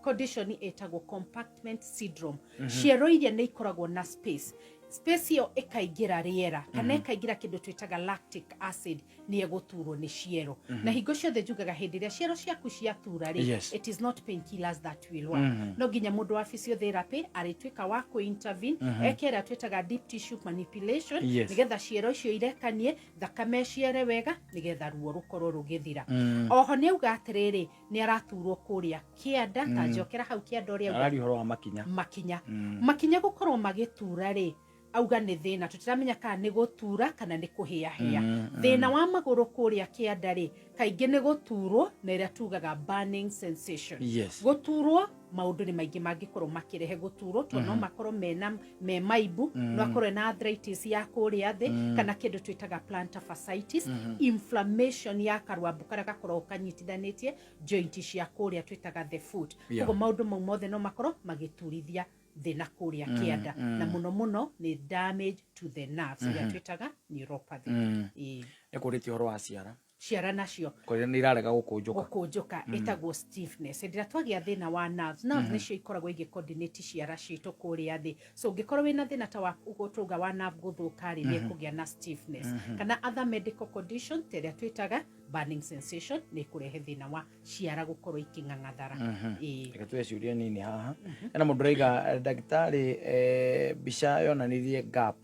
condition ĩtagwo compartment syndrome. Ciero iria nĩ ikoragwo na space, space ĩyo ĩkaingĩra rĩera kana ĩkaingĩra kĩndũ twĩtaga lactic acid, nĩ ĩgũturwo nĩ ciero. Na hingo ciothe njugaga, hĩndĩ ĩrĩa ciero ciaku ciatura rĩ, it is not painkillers that will work. No nginya mũndũ wa physiotherapy arĩtuĩka wa kũ intervene, eke ĩrĩa twĩtaga deep tissue manipulation, nĩgetha ciero icio irekanie thakame, ciere wega, nĩgetha ruo rũkorwo rũgĩthira. Oho nĩ auga atĩrĩrĩ, nĩ araturwo kũrĩa kĩanda. Ta njokera hau kĩanda ũrĩa auga. Araria ũhoro wa makinya. Makinya. Makinya gũkorwo magĩtura rĩ, auga nĩ thĩna tũtiramenya kana nĩ gũtura kana nĩ kũhĩahĩa. Thĩna wa magũrũ kũrĩa kĩanda rĩ, kaingĩ nĩ gũturwo na ĩrĩa tugaga burning sensation. Gũturwo, maũndũ nĩ maingĩ mangĩkorwo makĩrehe gũturwo, tondũ no makorwo mena me maimbu, no akorwo ena arthritis ya kũrĩa thĩ, kana kĩndũ twĩtaga plantar fasciitis, inflammation ya karwambu karĩa gakoragwo kanyitithanĩtie joint cia kũrĩa twĩtaga the foot. Koguo maũndũ mau mothe no makorwo magĩturithia thĩ na kũrĩa kĩanda, na mũno mũno nĩ damage to the nerves, ĩrĩa twĩtaga neuropathy. Ĩĩ. Nĩ kũrĩtie ũhoro wa ciara. Ciara nacio. Kũrĩa nĩ irarega gũkũnjũka. Gũkũnjũka ĩtagwo stiffness. Hĩndĩ ĩrĩa twagĩa thĩna wa nerves, nerves nĩcio ikoragwo igĩ coordinate ciara citũ kũrĩa thĩ. So ũngĩkorwo wĩna thĩna ta wa ũguo tũrauga wa nerve gũthũka rĩ, nĩ ĩkũgĩa na stiffness, kana other medical condition ta ĩrĩa twĩtaga burning sensation, nĩ ĩkũrehe thĩna wa ciara gũkorwo ikĩng'ang'athara. Ĩĩ. Reke tuoe ciũria nini haha. Hena mũndũ ũraiga, ndagĩtarĩ, mbica yonanirie gap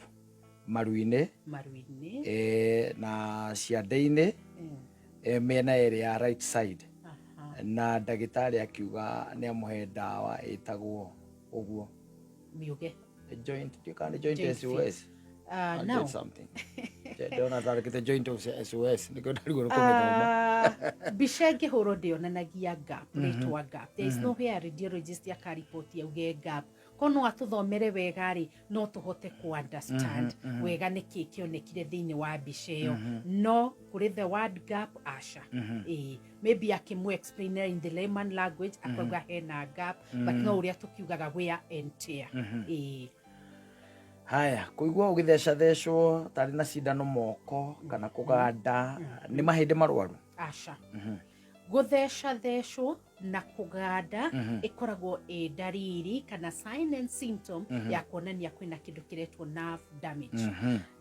maru-inĩ, maru-inĩ, na ciande-inĩ, mĩena ĩrĩ ya right side, na ndagĩtarĩ akiuga nĩ amũhe ndawa ĩtagwo ũguo. Miuge. Joint, ndiũ kana nĩ joint Joint. SOS. Now joint something. Ndĩrona tarĩkĩte joint SOS, nĩkĩo ndarigwo nĩ kũmĩthoma. Mbica ĩngĩhũrwo ndĩonanagia gap, rĩtwa gap. There is no where radiologist akariboti auge gap. Ko no atũthomere wega rĩ, no tũhote ku understand wega nĩkĩ kĩonekire thĩinĩ wa mbica ĩyo. No kũrĩ the word gap, aca. Ĩĩ, maybe akĩmũ explain in the layman language akauga hena gap, but no ũrĩa tũkiugaga wear and tear. Ĩĩ. Haya, kũigua ũgĩthecathecwo tarĩ na cindano moko kana kũganda, nĩ mahĩndĩ marwaru? Aca. Gũthecathecwo na kũganda ĩkoragwo ĩ ndariri kana sign and symptom ya kuonania kwĩna kĩndũ kĩretwo nerve damage.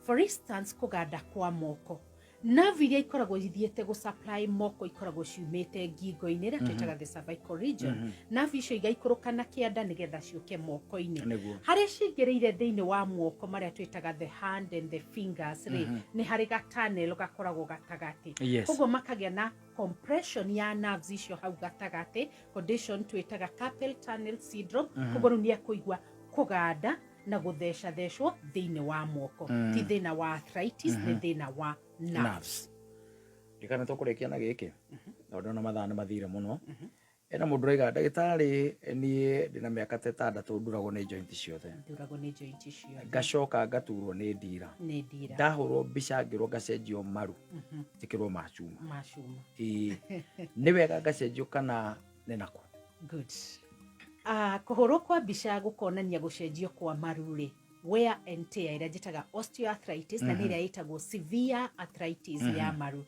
For instance, kũganda kwa moko. Nerve iria ikoragwo ithiĩte gũ supply moko ikoragwo ciumĩte ngingo-inĩ ĩrĩa twĩtaga the cervical region. Nerve icio igaikũrũka na kĩanda nĩgetha ciũke moko-inĩ. Harĩa cingĩrĩire thĩinĩ wa moko marĩa twĩtaga the hand and the fingers rĩ, nĩ harĩ gatunnel gakoragwo gatagatĩ. Koguo makagĩa na compression ya nerves icio hau gatagatĩ, condition twĩtaga carpal tunnel syndrome. Koguo rĩu nĩ ekũigua kũganda na gũthecathecwo thĩinĩ wa moko. Ti thĩna wa arthritis, nĩ thĩna wa nerves. Nerves. Ndikana tũkũrĩkia na gĩkĩ tondũ ndona mathaa nĩ mathire mũno. Ena mũndũ ũraiga, ndagĩtarĩ, niĩ ndĩna mĩaka ta 6 nduragwo nĩ joint ciothe. Nduragwo nĩ joint ciothe. Ngacoka ngaturwo nĩ ndira. Nĩ ndira. Ndahũrwo mbica ngĩrwo ngacenjio maru, njĩkĩrwo ma cuma. Ma cuma. Ĩĩ. Nĩ wega ngacenjio kana nĩ nakũ? Good. Kũhũrwo kwa mbica gũkonania gũcenjio kwa maru rĩ, wear and tear ĩrĩa njĩtaga osteoarthritis, na nĩ ĩrĩa ĩtagwo severe arthritis ya maru.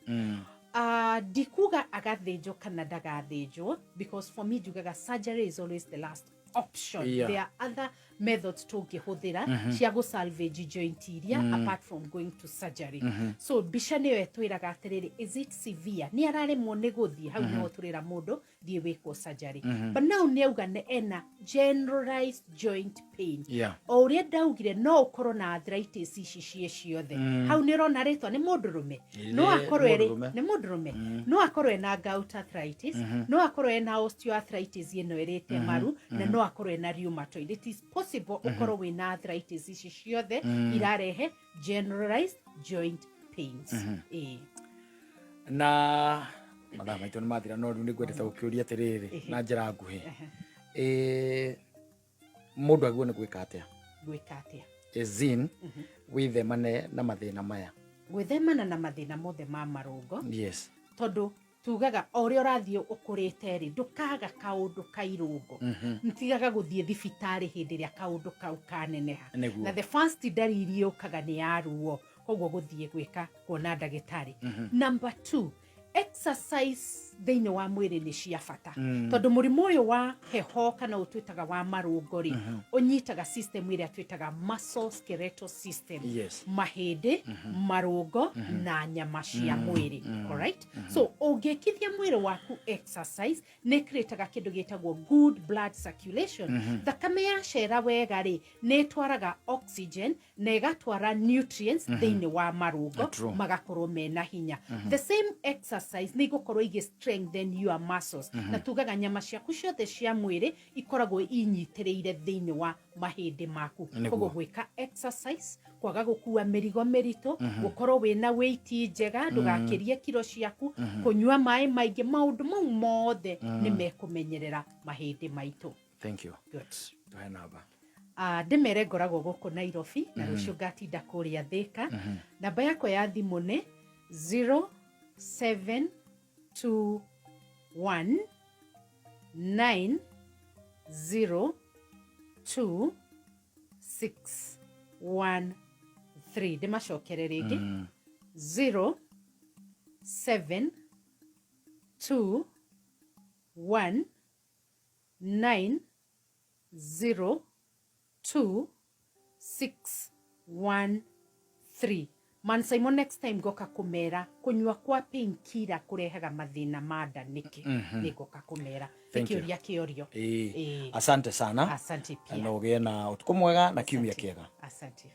Ndikuga agathĩnjwo kana ndagathĩnjwo, because for me njugaga surgery is always the last option. There are other methods tũngĩhũthĩra cia gũ salvage joint iria apart from going to surgery. So mbica nĩyo ĩtwĩraga atĩrĩrĩ, is it severe, nĩ araremwo nĩ gũthiĩ, hau nĩho tũrĩra mũndũ thiĩ wĩkwo surgery. But now nĩ auga nĩ ena generalized joint pain. O ũrĩa ndaugire, no ũkorwo na arthritis ici ciĩ ciothe. Hau nĩ ũrona rĩtwa nĩ mũndũrũme. No Nĩ akorwo ĩrĩ mũndũrũme. Nĩ mũndũrũme, no akorwo ena gout arthritis, no akorwo ena osteoarthritis ĩno ĩrĩte maru, na no akorwo ena rheumatoid. It is possible ũkorwo wĩna arthritis ici ciothe irarehe generalized joint pains. Ĩĩ. Na mathaa maitũ nĩ mathira, no rĩu nĩ ngwendete gũkĩũria atĩrĩrĩ na njĩra nguhĩ. Mũndũ agĩrĩirwo nĩ gwĩka atĩa? Gwĩka atĩa? As in, wĩthemane na mathĩna maya. Gwĩthemana na mathĩna mothe ma marũngo. Tondũ tugaga o ũrĩa ũrathiĩ ũkũrĩte rĩ, ndũkaga kaũndũ ka irũngo. Ntigaga gũthiĩ thibitarĩ hĩndĩ ĩrĩa kaũndũ kau kaneneha. Na the first ndariri yũkaga nĩ ya ruo, koguo gũthiĩ gwĩka kuona ndagĩtarĩ. Number 2, exercise thĩinĩ wa mwĩrĩ nĩ cia bata, tondũ mũrimũ ũyũ wa heho kana ũyũ twĩtaga wa marũngo rĩ, ũnyitaga system ĩrĩa twĩtaga muscle skeletal system. Mahĩndĩ, marũngo na nyama cia mwĩrĩ. Alright? So ũngĩkithia mwĩrĩ waku exercise, nĩ createaga kĩndũ gĩtagwo good blood circulation. Thakame yacera wega rĩ, nĩ ĩtwaraga oxygen na ĩgatwara nutrients thĩinĩ wa marũngo, magakorwo mena hinya. The same exercise nĩ igũkorwo igĩ strengthen your muscles, na tugaga nyama ciaku ciothe cia mwĩrĩ ikoragwo inyitĩrĩire thĩinĩ wa mahĩndĩ maku. Koguo gwĩka exercise, kwaga gũkua mĩrigo mĩritũ, gũkorwo wĩna weight njega, ndũgakĩrie kiro ciaku, kũnyua maĩ maingĩ, maũndũ mau mothe nĩ mekũmenyerera mahĩndĩ maitũ. Thank you. Good. Tuhe namba. Ndĩmere ngoragwo gũkũ Nairobi na rũciũ ngatinda kũrĩa Thĩka. Namba yakwa ya thimũ nĩ 0721 902 613. Ndĩmacokere rĩngĩ, 0721 902 613. Man Simon, next time ngoka kũmera kũnyua kwa painkiller kũrehaga mathĩna ma nda nĩkĩ. Nĩ ngoka kũmera. Nĩ Thank you. kĩũria kĩorio. Asante sana. Asante pia. Na ũgĩe na ũtukũ mwega na kiumia Asante. kĩega. Asante.